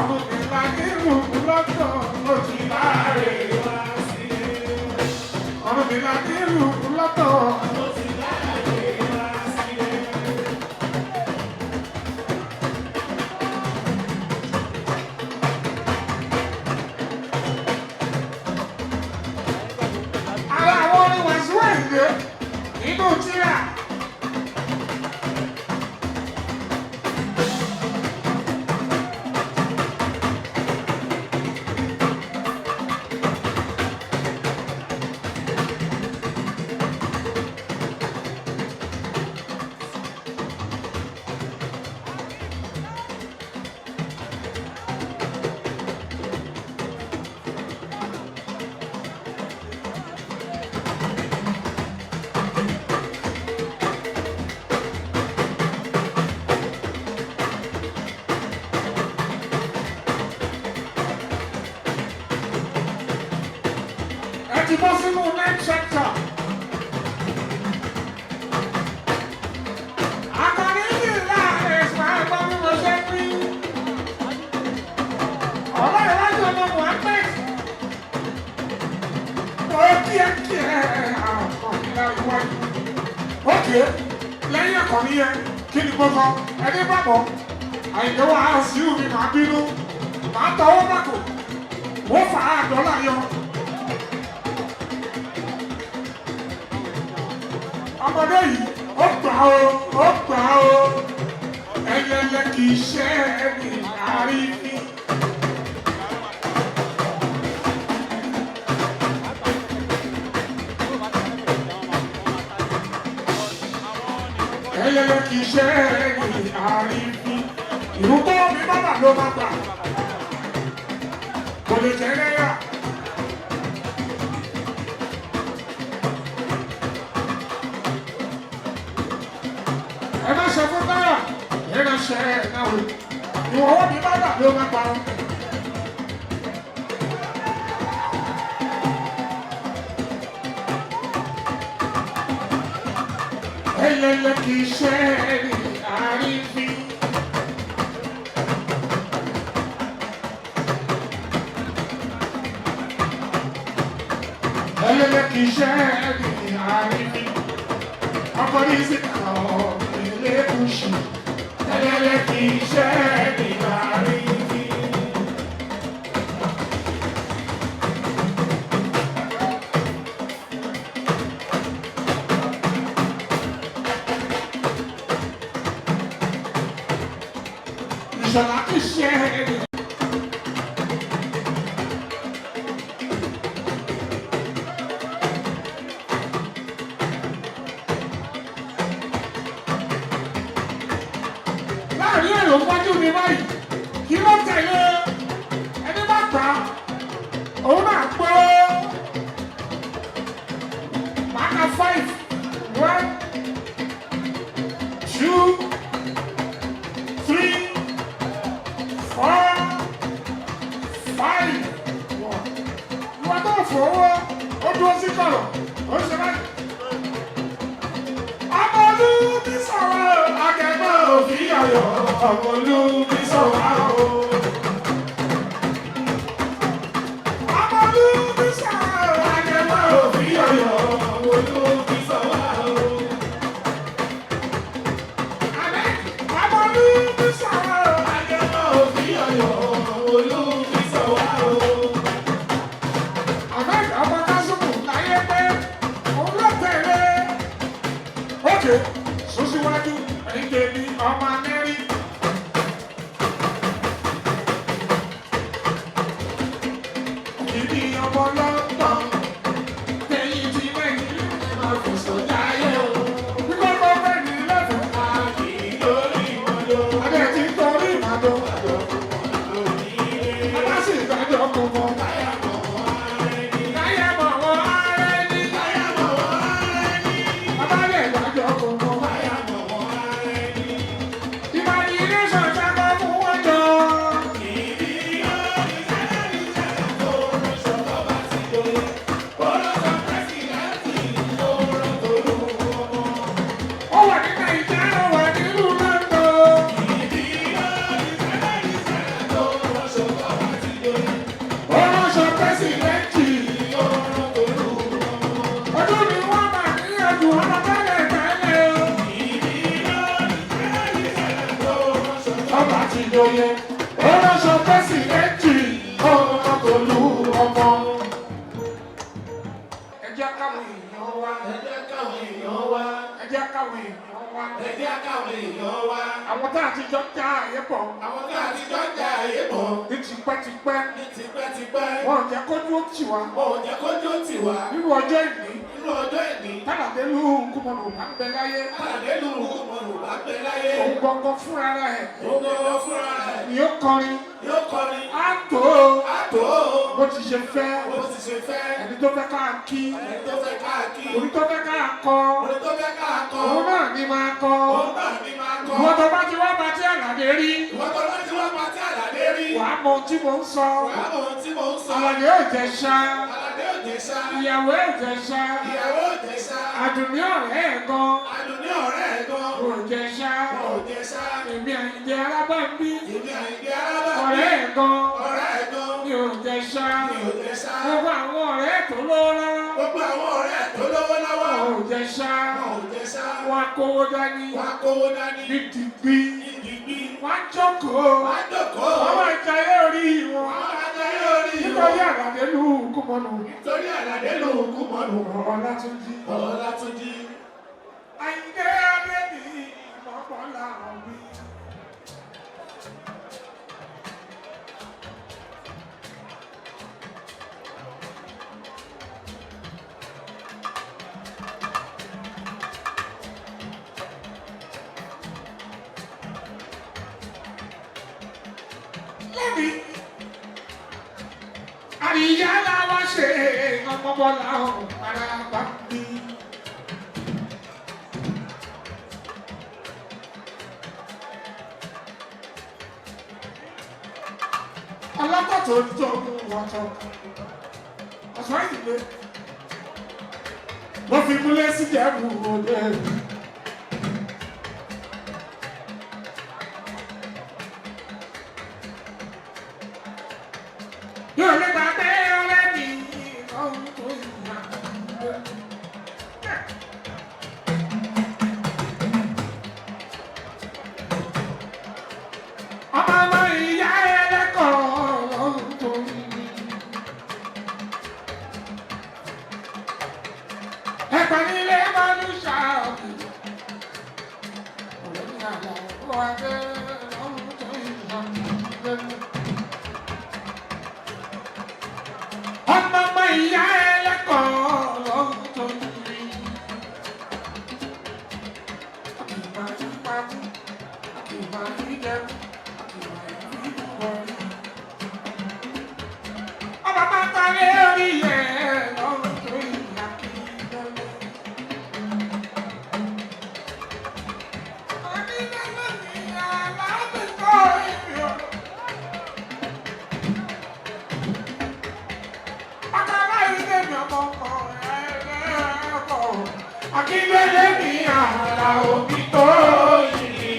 Ọ̀run mi la nílùú lọ́dọ̀ ó ti láre wá sí. Ọ̀run mi la nílùú lọ́dọ̀ ó ti láre wá sí. Ara àwọn orin Wasiu Ayinde nínú tírà. Ẹ ti bọ́ sínú next chapter. Akọni yìí láàrin ẹ̀sìn àgbọ̀ bí mo ṣe ń rí. Ọ̀rọ̀ ìwájú ọmọ Muhammed. Ó kíákíá àkànní láríwájú. Ókè lẹ́yìn àkànní yẹn kí ni mo sọ? Ẹni bàbọ̀ Àyìndé wà á sí omi màá bínú. Màá tọwọ́ bàkò. Wọ́n fà á dọ́là yọ. Ọmọdé yìí ó gbà ó, ó gbà ó, ẹyẹyẹ kì í ṣe ẹni àrífín. Ẹyẹyẹ kì í ṣe ẹni àrífín. Ìlú tó mi bàbà ló máa gbà, kò lè jẹ́ náírà. Ẹ má sọ fún náírà, ẹ má ṣe ẹ náà o. Ìwọ̀n owó mi bàbà ló máa gbà ó. Ẹyẹyẹ kì í ṣe ẹni àrífín. Ẹyẹyẹ kì í ṣe ẹni àrífín. Ọkọ ní síkà ilé kùsù. Ẹyẹyẹ kì í ṣe ẹni àrífín. Ìṣọ̀lá kì í ṣe ẹni. Láàrin èrò wájú mi báyìí, kí ló tẹ̀lé ẹni bá gbà á, òun náà gbọ́. Màá ka five, one, two, three, four, five, one. Ìwà tó fowó, ó dúró sí kọ̀rọ̀, ó ṣe báyìí. Ọmọ olúbi sọ̀rọ̀ akẹgbẹ́ òfin ọ̀yọ́. Ọmọ olúbi sọ̀rọ̀ o. Ọmọ olúbi sọ̀rọ̀ akẹgbẹ́ òfin ọ̀yọ́. Ọmọ olúbi sọ̀rọ̀ o. Ọmọ olúbi sọ̀rọ̀ akẹgbẹ́ òfin ọ̀yọ́. Ọmọ olúbi sọ̀rọ̀ o. Ahmed ọmọ Kásùmù láyé pé òun ló tẹ̀lé. Ókè, sún síwájú, ẹ̀yin tèmi ọmọ Amẹ́rí. Ìdí ọmọ London, tẹ̀yìn tí Nàìjíríà máa fi sọ̀dá yẹ̀ o. Wípé kó fẹ́ ní lẹ́fẹ̀ẹ́. Adé ti ń torí ìmàdó. Bàbá sì gbàjọ kò mọ̀. Láyé mọ̀ wọ́n ara ẹni. Bàbá lè gbàjọ kò mọ̀. Imagination ṣàkọ́ fún wọn jọ. Ó wà ní Nàìjíríà, ó wà nílùú London. Àbíoyè ó ránṣọ pẹ́sìdẹ́ǹtì ọmọ tòlú ọmọ. Ẹ jẹ́ káwọn èèyàn wá.
Ẹ jẹ́ káwọn èèyàn wá.
Ẹ jẹ́ káwọn èèyàn wá.
Ẹ jẹ́ káwọn èèyàn wá.
Àwọn tá a ti jọ ń já àyè pọ̀
Àwọn tá a ti jọ ń jà ayé bọ̀
ní tipẹ́tipẹ́
ní tipẹ́tipẹ́.
wọn ò jẹ́ kójú ó tì wá
Wọn ò jẹ́ kójú tì wá
nínú ọjọ́ ìní
nínú ọjọ́ ìní.
tálàdé ló ń kú mọ́nà bá ń bẹ láyé
Aládé ló ń kú mọ̀nù bá ń bẹ láyé.
òun gangan fúnra rẹ̀
Òun gangan fúnra rẹ̀
ni ó kọrin
yóò kọrin.
á tó o
Á tó o
bó ti ṣe fẹ́
bó ti ṣe fẹ́.
ẹni tó fẹ́ ká kí
Ẹni tó fẹ́ káàkiri.
òun tó fẹ́ ká kọ
Orin tó fẹ́ ká kọ.
òun náà ni máa kọ
Òun náà ni máa kọ.
ìwọ tó bá ti wá bá tí Àlàdé rí
Ìwọ tó bá ti wá pa tí Àlàdé rí.
wàá mọ ohun tí mò ń sọ
Wàá mọ ohun tí mò ń sọ.
Àlàdé ò jẹ́ ṣá
Àlàdé ò jẹ́ ṣá.
ìyàwó ò jẹ́ ṣá
Ìyàwó ò jẹ́ ṣá.
àdùnní ọ̀rẹ́ ẹ̀ gan
Àdùnní ọ̀rẹ́ ẹ̀ gan.
kò jẹ́ ṣá
Ò jẹ́ ṣá.
èmi Àyìndé Arábàmbí
Èmi Àyìndé Arábàmbí.
ọ̀rẹ́ ẹ̀ gan
Ọ̀rẹ́ ẹ̀ gan.
mi ò jẹ́ ṣá
Mi ò jẹ́ ṣá.
gbogbo àwọn ọ̀rẹ́ tó lówó lọ́wọ́
Gbogbo àwọn ọ̀rẹ́ ẹ̀ tó lówó lọ́wọ́.
ò jẹ́ ṣá
Ò jẹ́ ṣá.
wọn kówó dání
Wọ́n á kówó dání.
ní dìgbì
Ní digbí.
wọn jókòó
Wọ́n á jókòó.
wọn máa jayé orí wọn
Wọ́n á jayé orí wọn.
nítorí Àlàdé lù kú mọ́nu
Nítorí Àlàdé ló ń kú mọ́nu.
Ọlátúnjí
Ọlátúnjí.
Àyìndé Adébí mọ́kànlá wí. Lẹ́mi àríyá làwọn ṣe ọmọ bọ́lá ọ̀hún ara bá mi. Alákọ̀tò tó mú wọ́tọ̀ ọ̀sán ìdílé wọ́n fi múlẹ̀ sí Ìjẹ̀bú Òde. Yóò lè gbàgbé ọ̀rẹ́ mi lọ́hùn tó yà. Ọmọ ọmọ ìyá ẹlẹ́kọ̀ọ́ lọ́hùn tó yà. Ẹ̀pà nílé máa ń ṣàbí. Ọ̀rẹ́ mi àlọ́ adé lọ́hùn tó yà. Ọmọ ọmọ ìyá ẹlẹ́kọ̀ọ́ lọ́hùn tó yà. Àkìmá ìpamọ́, àkìmá ìjẹun, àkìmá ìwọ̀n. Ọba bàtà lórí ẹ̀ lọ́hùn tó yà kí lọ́lọ́. Akíndélé ní àrà òbí tó yìí.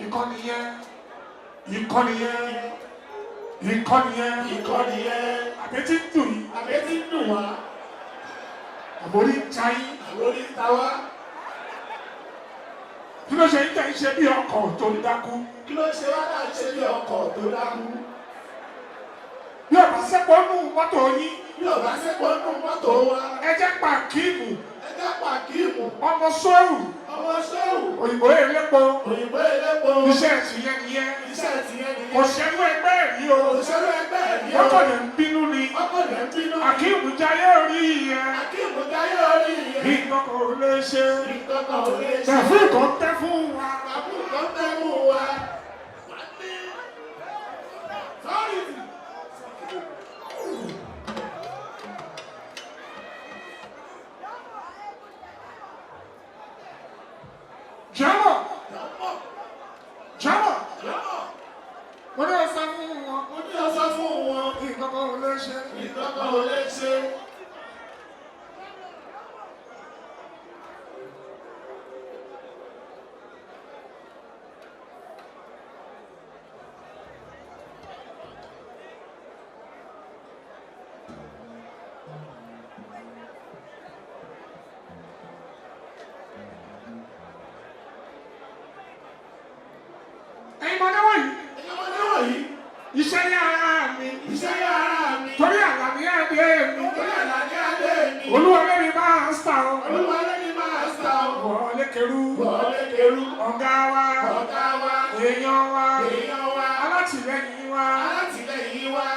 Ìkọ́ni yẹn, ìkọ́ni yẹn, ìkọ́ni yẹn,
Ìkọ́ni yẹn.
àbẹ́tí ń dùn yìí,
Àbẹ́tí ń dùn wá.
àbórí ń ta yín.
Àlórí ń ta wá.
Kí ló ṣe ń tẹ̀ ń ṣe bí ọkọ̀ tó ń dákú?
Kí ló ṣe wá náà ṣe bí ọkọ̀ tó dákú?
Bí ọba sẹ́pọ̀ nù mọ́tò yín,
Bí ò bá sẹ́pọ̀ nínú mọ́tò wa,
ẹ jẹ́ pàkíìmù,
ẹ jẹ́ pàkíìmù.
ọmọ sóòrù,
Ọmọ ṣéwù.
òyìnbó elépo,
Òyìnbó elépo.
iṣẹ́ ìsìnyẹn nìyẹn.
Iṣẹ́ tìyẹn
Kò
nìyẹn.
ṣẹ́nu ẹgbẹ́ rí o.
Òṣèlú ẹgbẹ́ ẹ̀ ní o.
Wọ́n kàn lè ń bínú ni.
Wọ́n kò lè ń bínú.
Àkíìmù jayé orí yẹn.
Akíìmù jayé orí yẹn.
Nǹkan kò lè ṣe.
Nǹkan kan ò lè ṣe.
Tẹ̀fún kan tẹ́ fún wa.
Àbúrò kan tẹ́ mú wa. Wà á ní. Sọ́ọ̀rì.
Jẹ́mọ̀,
Jọ̀mọ̀.
jẹ́mọ̀,
Jọ̀mọ̀.
mo ní ọ̀sán fún wọn.
Mo ní ọsán fún wọn.
Nǹkan kan ò lè ṣe.
Nǹkan kan ò lè ṣe.
Ẹ̀yin mọ̀dé wọ̀nyí. Iṣẹ́ yára mi.
Iṣẹ́ yára mi.
Torí Àlàní Adé mi.
Torí Àlàní Adé mi.
Olúwọlé mi máa ń sà o.
Olúwọlé mi máa ń sà o.
Wọlé kerú.
Wọlé kerú.
Ọ̀gá wa.
Ọ̀gá wa.
Èèyàn wa.
Èèyàn wa.
Alátìlẹ́yìn wa.
Alátìlẹ́yìn wa.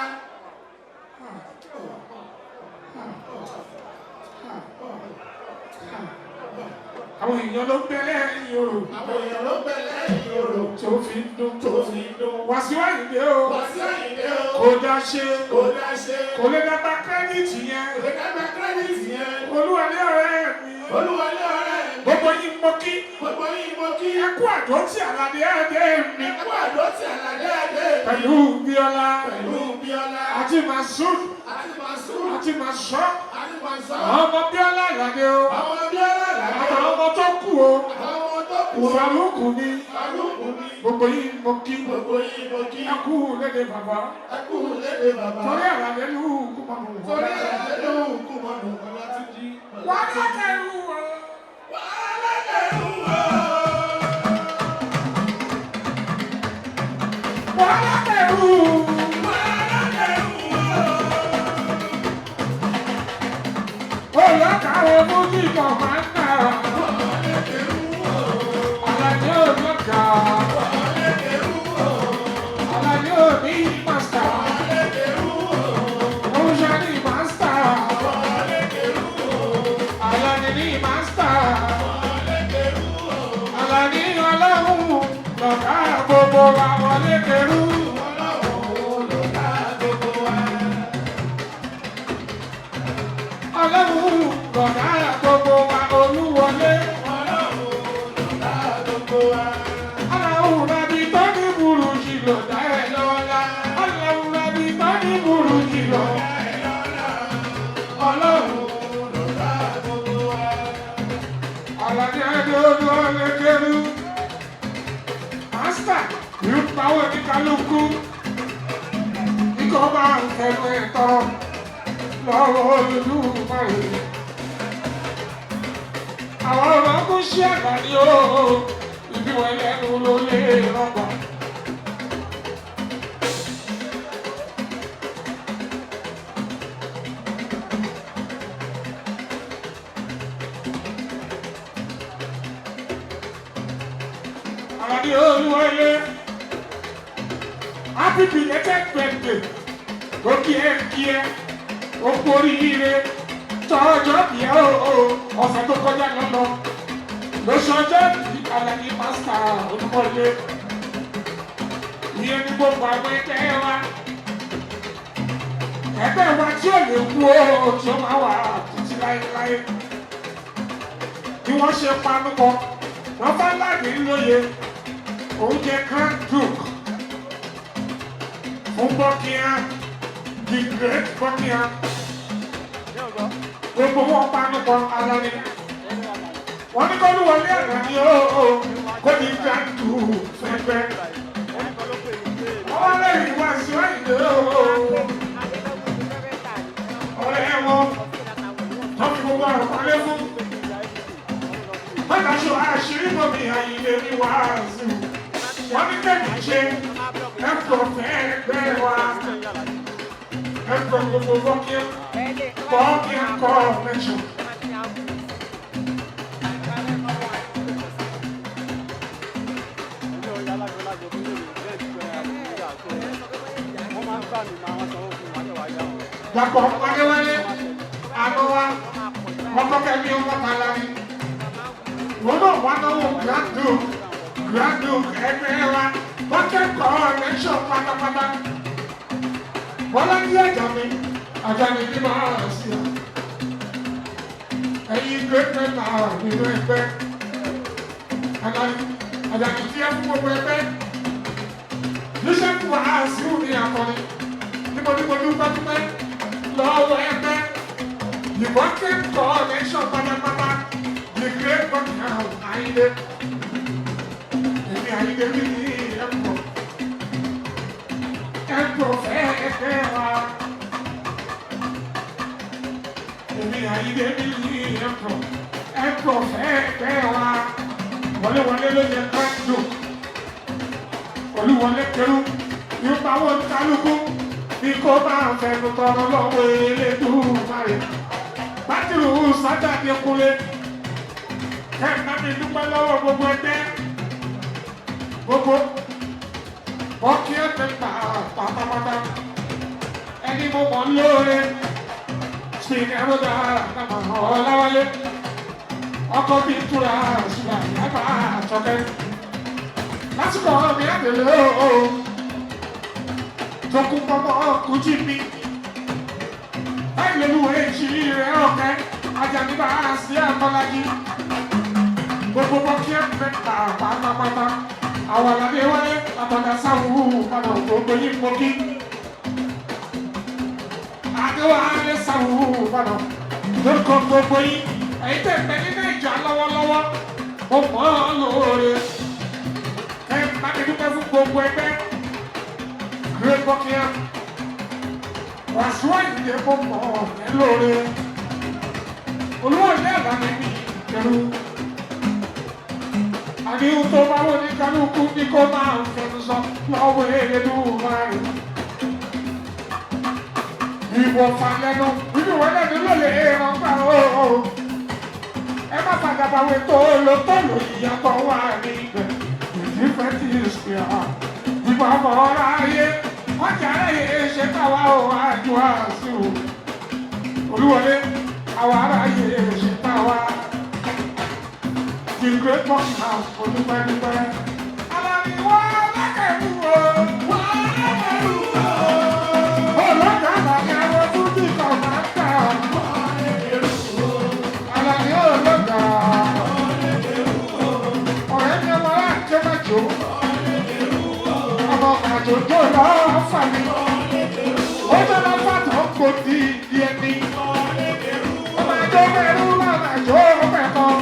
Àwọn èèyàn ló ń bẹ lẹ́yìn orò.
Àwọn èèyàn ló ń bẹ lẹ́yìn orò.
Tó fi ń dún.
Tó fi ń dún.
Wàsíù Àyìndé o.
Wàsíù Àyìndé o.
Kò dá ṣe.
Kò dá ṣe.
Kò lè dàgbà kírẹ́dìtì yẹn.
Kò lè dàgbà kírẹ́dìtì yẹn.
Olúwalé ọ̀rẹ́ mi.
Olúwalé ọ̀rẹ́ mi.
Gbogbo yín mo kí.
Gbogbo yín mo kí.
Ẹ kú àdó tí Àlàní Adé mi.
Ẹ kú àdó tí Àlàní Adé mi.
Pẹ̀lú Bíọ́lá.
Pẹ̀lú Bíọ́lá.
Àti Masud.
Àti Masud.
Àti Masọ́.
Àti Masọ́.
Ọmọ Bíọ́lá Àlàní o.
Àwọn Bíọ́lá Àlàní o.
Àtàwọn ọmọ tó kù o.
Àtàwọn ọmọ tó kù o.
Faruku ni.
Faruku ni.
Gbogbo yín mo kí.
Gbogbo yín mo kí.
Ẹ kú lédè bàbá.
Ẹ kú lédè bàbá.
Torí Àlàní ló kú mọ́nù.
Torí Àlàní ló kú mọ́nù. Ọlátúnjí.
Wàhálà kẹrù o.
Wàhálà kẹrù o.
Wàhálà kẹrù.
Wàhálà kẹrù o.
Olùkàwé fújì kọ̀ máa ń nà.
Wàhálà kẹrù o.
Àlàní olùkà.
Wàhálà kẹrù o.
Àlàní òní màsítà.
Wàhálà kẹrù o.
Oúnjẹ ní màsítà.
Wàhálà kẹrù o.
Àlàní ní màsítà.
Wàhálà kẹrù o.
Àlàní ọlọ́run lọ̀gá gbogbo wa wọlé kẹrù.
Ọlọ́run lọ̀gá gbogbo wa.
Ọlọ́run lọ̀gá gbogbo wa olúwọlé.
Ọlọ́run lọ̀gá gbogbo wa.
Ọlọ́run rabi tó ní burú jù lọ dá ẹ lọ́la. Ọlọ́run rabi tó ní burú jù lọ.
Ọlọ́run lọ̀gá gbogbo wa.
Àlàní Adé olúwọlé kẹrù. Màsítà ìlú pawó ní kálukú. Ikọ̀ máa ń fẹnu ẹ̀ tọrọ lọ́wọ́ Olódùmarè. Àwọn ọmọ kò ṣí àgbà ní o, ìbí wọn lẹ́nu ló lé rọ́gbà. Àlàní olúwọlé, happy belated birthday, ó kí ẹ kí ẹ, ó kú oríire, tọ́jọ́ bí ẹ o, ọ̀sẹ̀ tó kọjá lọ́lọ́. Lóṣọjọ́ bí Àlàní pásítà olúwọlé, ìyẹn ní gbogbo àwọn ẹgbẹ́ wa. Ẹgbẹ́ wa tí ò lè kú o, tí ó máa wà títí láéláé. Bí wọ́n ṣe panupọ̀, wọ́n bá láàbí lóye oúnjẹ Grand Duke fún Buckingham, the great Buckingham. Gbogbo wọn panupọ̀ Àlàní. Wọ́n ní kó lúwọlé Àlàní o, kó ní Grand Duke fẹ́fẹ́. Wọ́n lè rí wá sí wáyé o. Ọ̀rẹ́ wọn tó fi gbogbo àrùn palẹ́ fún. Mọ́tàṣọ àṣírí mọ́mí Àyìndé mi wá sí. Wọ́n ní kẹ́mi ṣe ẹ̀kọ́ fẹ́ẹ́gbẹ́ wa. Ẹ̀kọ́ gbogbo bọ́kí kọ́ mẹ́sàn. Dàpọ̀ Adéwálé, àná wa, ọkọ̀ kẹ́mi ọmọ tààlà ni. Wọ́n náà wá náwó Grand Duke, Grand Duke ẹgbẹ́ wa, wọ́n kẹ́kọ̀ọ́ lẹ́ṣọ̀ pátápátá. Bọ́lá ní Àjàní, Àjàní ní máa sí ọ. Ẹ̀yin great men náà nínú ẹgbẹ́. Àjàní, Àjàní tí ẹ fún gbogbo ẹgbẹ́. Níṣẹ́ kú wàásù ní akọni. Níbo ní mo dúpẹ́ dúpẹ́ lọ́wọ́ ẹgbẹ́. Ìwọ́n kẹ́kọ̀ọ́ lẹ́ṣọ̀ pátápátá. The great Buckingham Ayinde. Èmi Ayinde mi ní ẹ̀kọ́. Ẹ̀kọ́ fẹ́ẹ́fẹ́ wa. Èmi Ayinde mi ní ẹ̀kọ́. Ẹ̀kọ́ fẹ́ẹ́fẹ́ wa. Wọléwọlé ló yẹ Grand Duke. Olúwọlé kẹrù. Nípa wọn kálukú ní kó máa fẹnu tọrọ lọ́wọ́ Elédùmarè. Bátìrù Sátàdé Kúnlé. Ẹ bá mi dúpẹ́ lọ́wọ́ gbogbo ẹgbẹ́. Gbogbo bọ́kí ẹ̀fẹ̀ pa pátápátá. Ẹni mo mọ̀ lóore. Spin ẹ̀rọ̀dà àmọ̀ Ọláwálé. Ọkọ̀ bí túra ṣùgbọ́n àyàbá àtọ́kẹ́. Lásìkò mi àdèlé ooo. Tókùn pọ́pọ́ kùjì mi. Báyìí lolúwo èjì rẹ̀ ọ̀kẹ́. Ajani bá a sí àkọ́lájí. Gbogbo bọ́kí ẹ̀fẹ̀ pa pátápátá. Àwọn àlàyé wáyé àtọ̀dá sáwùú padà gbogbo yìí mọ́kí. Adéwálé sáwùú padà lórúkọ gbogbo yìí. Ẹ̀yin tẹ̀ pẹ́ nínú ìjà lọ́wọ́lọ́wọ́. Mo mọ̀ ọ́ lóore. Ẹ bá mi dúpẹ́ fún gbogbo ẹgbẹ́. Great Buckingham. Wàsíù Àyìndé mo mọ̀ ọ́ lóore. Olúwo ilé ẹ̀dá mi ní ìkẹrù. Àníhun tó bá wọ́n ní kálukú ní kó máa ń fẹnu sọ lọ́wọ́ Elédùmarè. Ìwọ falẹ́nu, inú wọn lẹ́nu ló lè ràn gbà ó. Ẹ má fàgàbàwé tó ló tó lò ìyàtọ̀ wà níbẹ̀. Ìdífẹ́ ti ṣe à. Ìgbà ọmọ ọ̀rọ̀ ayé, ọjà ayé ṣe káwa ó àjọ àṣù. Olúwọlé, àwa aráyé ṣe káwa. The great Buckingham, olúpẹ́dúpẹ́. Alani wọ́n lẹ́kẹ̀rú o. Wọ́n lẹ́kẹ̀rú o. Olóńgbà àlàní àwọn fújì kan máa ń tà. Alani olóńgbà. Ọ̀rẹ́ mi ọmọ aláǹjẹ́ má jò. Ọmọ àjòjò lọ́ọ́ fà mí. Ó jẹ́ lọ́ fàtọ̀ kò di ìdí ẹni. Ọmọ àjọ mẹ́rú lọ́nà àjò mẹ́kọ̀ọ́.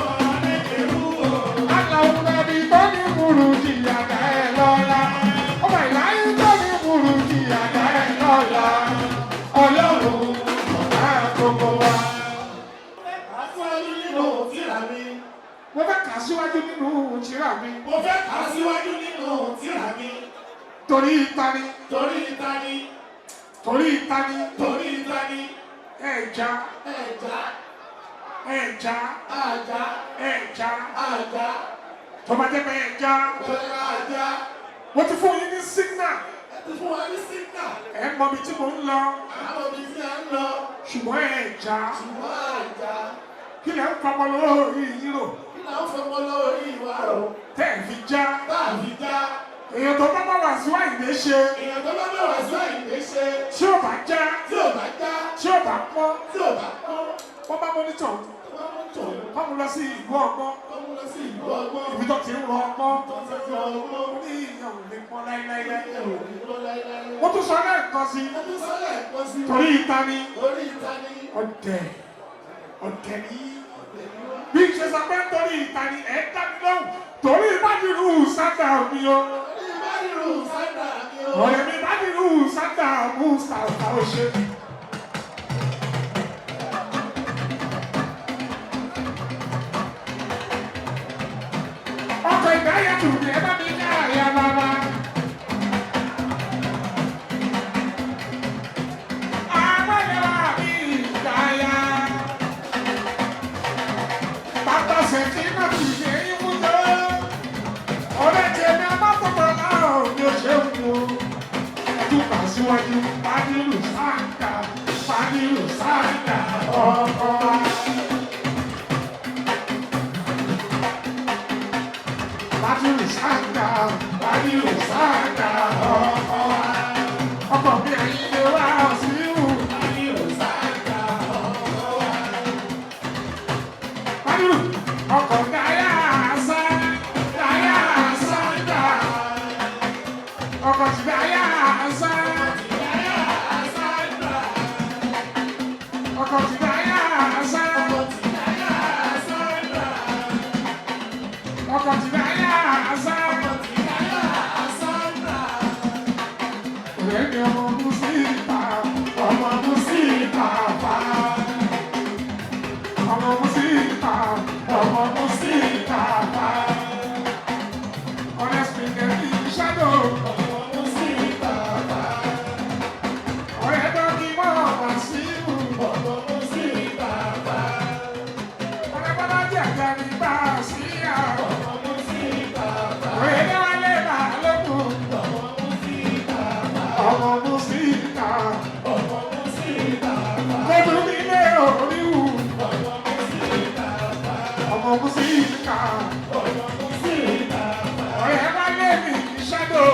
Síwájú nínú tírà mi.
Mo fẹ́ kà síwájú nínú tírà mi.
Mo fẹ́ kà síwájú nínú tírà mi.
Torí ìtani,
Torí ìtani,
torí ìtani,
torí ìtani,
ẹ̀já,
ẹ̀já,
ẹ̀já,
àjá,
ẹ̀já.
àjá,
Tó bá jẹ́ pé ẹ̀já,
torí àjá.
mo ti fún yín ní signal.
Ẹ ti fún wa ní sígnà.
Ẹ mọ ibi tí mò ń lọ,
Àwọn ibi tí a ń lọ,
ṣùgbọ́n ẹ̀já.
ṣùgbọ́n àjá.
Kí lẹ̀ ń fọmọ lórí yín rò?
Kí là ń fọmọ lórí ìwà rò?
Tẹ́ ẹ̀ fi já.
Tá a fi já.
Èèyàn tó bá bá Wàsíù Àyìndé ṣe,
Èèyàn tó bá bá Wàsíù Àyìndé ṣe,
tí ò bá já,
tí ò bá já,
tí ò bá pọ́n,
tí ò bá pọ́n,
wọ́n bá mọ́nítọ̀,
tó bá mú tòun,
wọ́n mú lọ sí ìlú ọgbọ́n,
tó mú lọ sí ìlú ọgbọ́n,
ibi tó ti ń rọ ọgbọ́n,
tó ti fi ọgbọ́n,
ó ní ìyẹn ò lè pọ́n láíláí.
ẹ ò ní lọ láéláé.
Mo tún sọ lẹ́ẹ̀kan sí,
Ẹ tún sọ lẹ́ẹ̀kan sí i.
torí ìta ni
Torí ìtani,
ọ̀dẹ̀ ọ̀dẹ̀ ní. Bí n ṣe sọ pé torí ìta ni ẹ̀ ń dá mi lóhùn, torí ìbádìrú sádà mi o.
torí ìbádìrú sádà mi o.
Ọ̀rẹ́ mi ìbádìrú sádà mú sàtà ó ṣe. Ọkọ̀ ìdáyàtù ni ẹ bá mi ká àyà bàbá. Agbẹ́lẹ́wà mi ìdáyà. Bàbá ṣèkí náà ti ṣe é mú jọ. Ọ̀rẹ́ tèmi abátọ̀tọ̀ láàrọ̀ ni ó ṣe ń wo. Ẹdúkà síwájú, Fádìrù sáǹkà, Fádìrù sáǹkà ọkọ̀ wa. Fádìrù sáǹkà, Fádìrù sáǹkà ọkọ̀ wa. Ọkọ̀ mi àyíndé wá sí ìhù.
Ìbádìrú sádà ọkọ wa.
Fádìrù ọkọ̀ dáyà sá, dáyà sáǹkà. Ọkọ̀ tí dáyà sá.
Ìdáyà sádà,
Ọkọ̀ tí dáyà sá.
ọkọ̀ tí dáyà sádà,
Ọkọ̀ tí dáyà sá.
ọkọ̀ tí dáyà sádà.
Ọ̀rẹ́ mi ọmọ Mùsíkà, ọmọ Mùsíkà fà. Ọmọ Mùsíkà, ọmọ Mùsíkà fà. Ọ̀rẹ́ Spinelli Shadow.
Ọmọ Mùsíkà,
Ọmọ Mùsíkà. Kọ́dún nílé oríwù. Ọmọ Mùsíkà. Ọ̀rẹ́ bá lé mi ṣádò.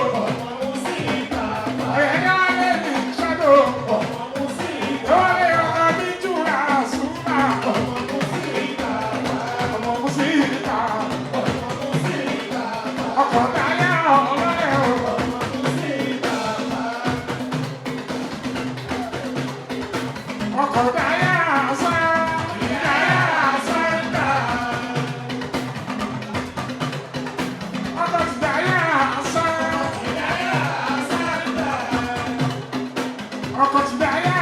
Ọ̀rẹ́ bá lé mi ṣádò. Lórí ọ̀rọ̀ mi júra súnmà. Ọmọ Mùsíkà. Ọkọ̀ dáyà ọlọ́rẹ̀ o. Ọkọ̀ dáyà sá. Dáyà sáńdà. Ọkọ̀ ti dáyà sá. Ọkọ̀ ti dáyà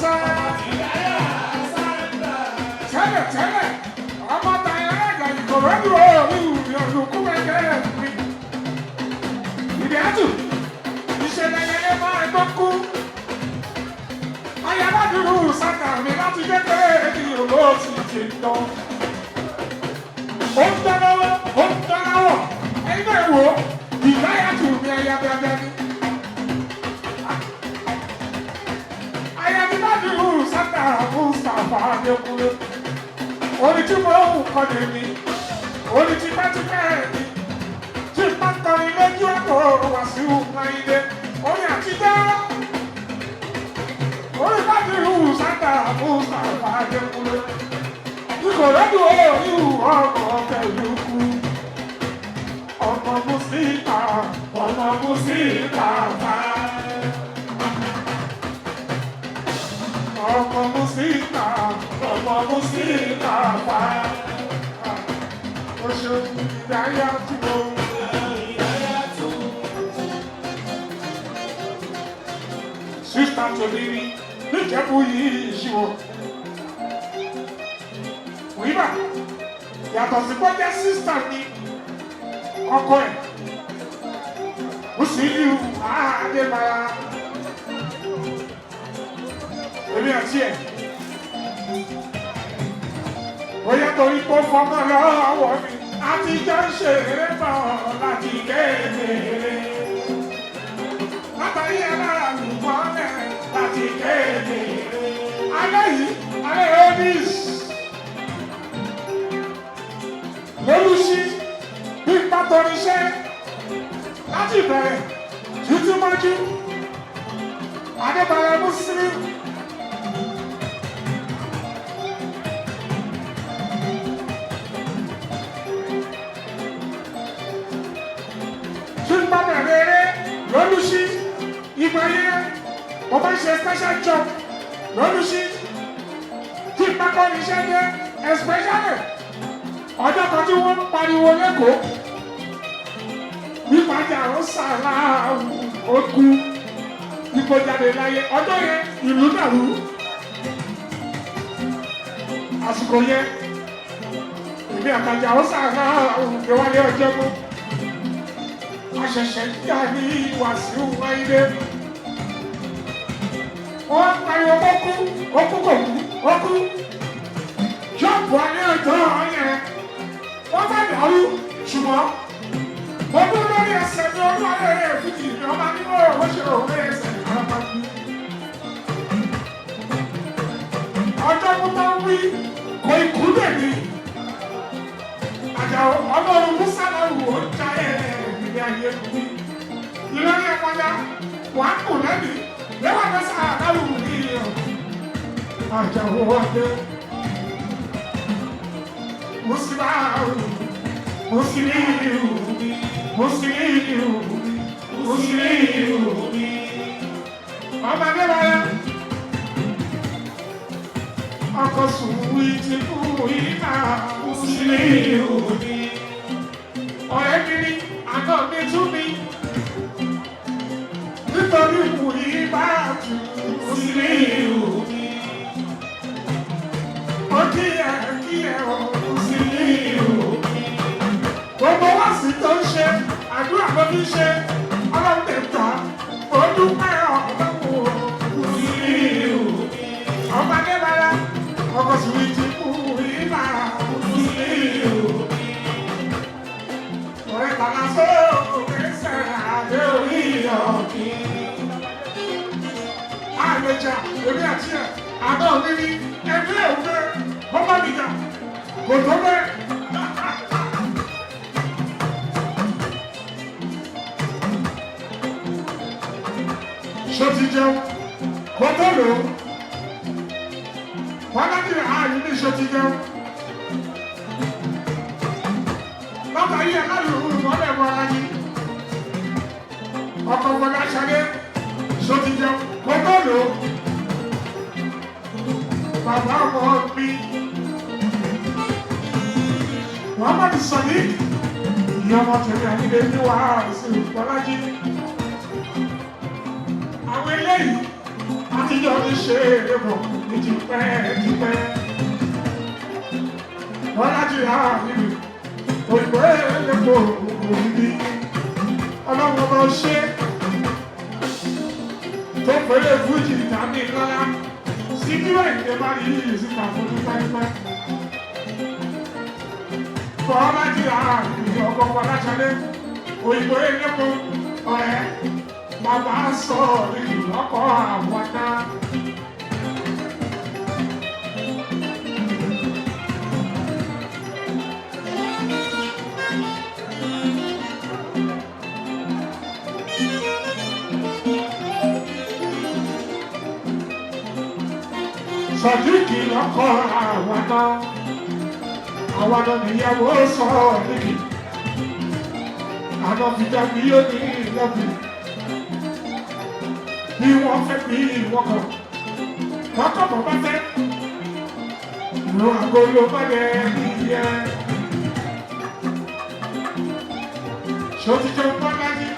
sá. Tẹ́lẹ̀ tẹ́lẹ̀, ọmọ tayọ̀ ẹ̀gà ìkòròdú òru ìrọ̀lùkú ẹgbẹ́ mi. Ìdí àtù, ìṣẹ̀lẹ̀ yẹn máa gbọ́ kú. Ayábádúró sáta mi láti kékeré ní olóòtú ti tán. Ó ń tán lọ́wọ́, ó ń tán láwọ̀. Ẹyin náà wò ó, ìdáyàtù mi ẹ̀yà bẹ́ẹ̀ ni. Ayábádúró sáta Mustapha Adékúnlé. Orin tí mo ń kọ́ ni mi, orin tí bá ti bẹ́ẹ̀ ni. Tí bá ń kọrin lójú ọ̀pọ̀ Wàsíù Máyídé, orin àtijọ́ orí bá ti rú sáta Mustapha Adékúnlé. Ìkòròdú orí ọmọ pẹ̀lú kú. Ọmọ Mùsíkà, ọmọ Mùsíkà bá. Ọmọ Mùsíkà, ọmọ Mùsíkà bá. O ṣeun ìdáyà tí mo. Sísá tó ní níjẹ̀bú yìí ṣíwọ́. Wíwà yàtọ̀ sí pé jẹ́ sísá ni ọkọ ẹ̀. Musiliu Adébáyá. Èmi àti ẹ̀. Bóyá torí kó fọmọ lọ́wọ́ mi, a ti jọ ń ṣeré bọ̀ láti kékeré. Látàrí ẹ̀ lára lùmọ́lẹ̀ láti kékeré. Alẹ́ yìí, alẹ́ Onis. Lólúṣí bí pátoríṣẹ́ láti ìbẹ̀rẹ̀ títí mọ́jú. Adébáyọ̀ Musiliu. Tí n bá bẹ̀rẹ̀ eré lólúṣí ìgbà yẹn mo máa ń ṣe special job lólúṣí tí n bá kọ́ iṣẹ́ dé especially ọjọ́ kan tí wọ́n ń pariwo lẹ́kọ̀ọ́ nípa jà ó sàrà ó kú ipò jáde láyé ọjọ́ yẹn ìlú dàrú àsìkò yẹn èmi àtàjà ó sàrà òǹdè wálé ọjọ́ mú àṣẹ̀ṣẹ̀ yà ní Wàsíù Wáyé wọ́n pariwo ó kú ó kú kò kú ó kú jọ́ọ̀bù alẹ́ ọjọ́ yẹn wọ́n bá dàrú ṣùgbọ́n mo dúró lórí ẹsẹ̀ mi olú ayé rẹ̀ fìdí mi ọba nínú ọ̀rọ̀ ṣe òun ẹsẹ̀ ìfarapa mi. Ọjọ́ mú tó ń wí kò ikú dè mí. Àjàó ọlọ́run Musa lọ́rùn ó já ẹ̀ ìrìn ayé mi. Ìlọrin ẹ̀kọ́já wà á kù lẹ́mìí lẹ́wọ̀n tó sà lọ́rùn ní ìyọ̀. Àjàó ọdẹ. Musiliu, Musiliu, Musiliu, Musiliu. Ọmọ Adébáyá. Ọkọ̀ sùnwí ti kú ìta Musiliu. Ọ̀rẹ́ mi ni àná mi tún mi. Nítorí wùyí bá tù Musiliu. Ó kí ẹ kí ẹ ọ̀ Musiliu. Gbogbo wá sí tó ń ṣe, àdúrà ló fi ń ṣe, ọlọ́run lè tà, ó dúpẹ́ ọlọ́run Musiliu. Ọba Adébáyá, ọkọ̀ sùnwí ti kú ìlà Musiliu. Ọ̀rẹ́ tàlà sóòrò kẹsẹ̀ àdé orí ọ̀kìn. tiẹ̀ àná mi ní ẹbí ẹ̀ fẹ́ ọmọ mi jà kò tó bẹ́ẹ̀. Ṣó ti jẹun kó tó lò ó? Bọ́lájì ààyè ní ṣó ti jẹun? Bàbá yìí ẹ̀ láyò òun mọ́lẹ̀ Bọ́lájì. Ọkọ̀ Fọláṣadé ṣó ti jẹun kó tó lò ó? Bàbá ọmọ mi Muhammad Sadiq ìyá ọmọ tèmi àyíké ní wàhálà sí Bọ́lájì. Àwọn eléyìí àtijọ́ ní ṣe é bọ̀ ní tipẹ́ tipẹ́. Bọ́lájì àmì òyìnbó elépo òbí ọlọ́run ọba ṣe tó pẹ̀lú fújì tàbí lọ́lá síkírà ìdè bá rí yìí síta fún pípẹ́pẹ́. Bọ́lájì àmì ọkọ̀ Fọláṣadé òyìnbó elépo ọ̀rẹ́ bàbá sọ ìlọ́kọ̀ àwọn náà. Sọ̀díkì lọ́kọ̀ àwọn náà. Àwọn náà níyàwó sọ̀díkì. Àná fìjà bí ó ní ìlọ́bì. Bí wọ́n fẹ́ bí wọ́n kọ̀. Wọ́n kọ̀ bọ́ bá fẹ́. Ìlú àgolo bá dẹ̀ níyẹn. Ṣòtítọ́ Bọ́lájí.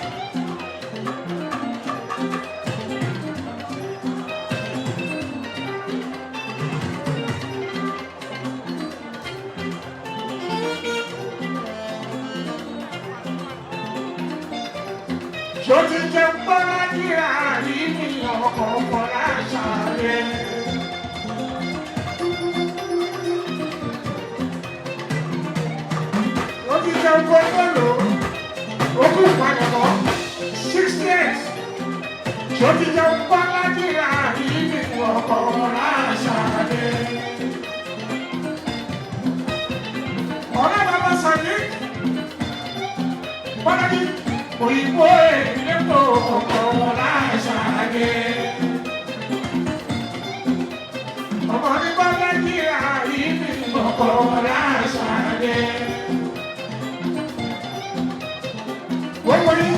Ṣòtítọ́ Bọ́lájí àríní ọkọ̀ Fọláṣadé. Ṣòtítọ́ Bọ́lá ogún ìpalẹ̀mọ́ 68. Ṣòtítọ́ Bọ́lájí àríní ọkọ̀ Fọláṣadé. Ọ̀rẹ́ bàbá Sadiq Bọ́lájí òyìnbó elépo ọkọ̀ Fọláṣadé. Ọmọ ní Bọ́lájí àríní ọkọ̀ Fọláṣadé. Wọ́n wọ́n ní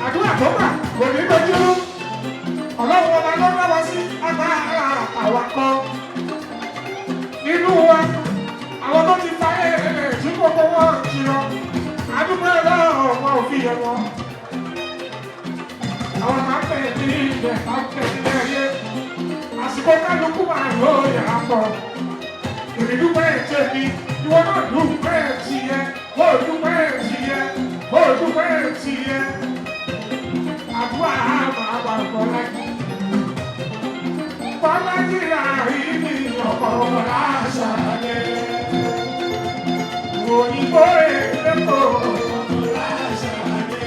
àdúrà tó gbà kò ní lójú. Ọlọ́run ọba ló rán wa sí agbára àwa kan. Nínú wa, àwọn tó ti fa ẹ̀rẹ̀ tí gbogbo wọn ti lọ. Àdúgbò ọlọ́run wọn ò fi yẹ wọn. Àwọn máa ń bẹ̀ ní ilẹ̀ máa ń bẹ̀ ní ayé. Àsìkò kálukú máa lò yà pọ̀. Èmi dúpẹ́ ẹ̀jẹ̀ mi, ìwọ náà dúpẹ́ ti yẹ, ó dúpẹ́ ti yẹ, ó dúpẹ́ ti yẹ. Àdúrà máa wà Bọ́lájí. Bọ́lájí àìní ọkọ̀ Fọláṣadé. Òyìnbó elépo Fọláṣadé.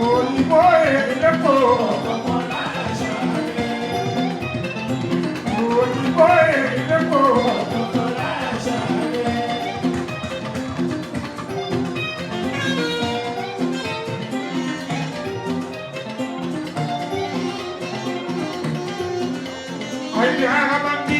Òyìnbó elépo Fọláṣadé. Òyìnbó elépo Fọláṣadé. Àìní ara máa ń bí.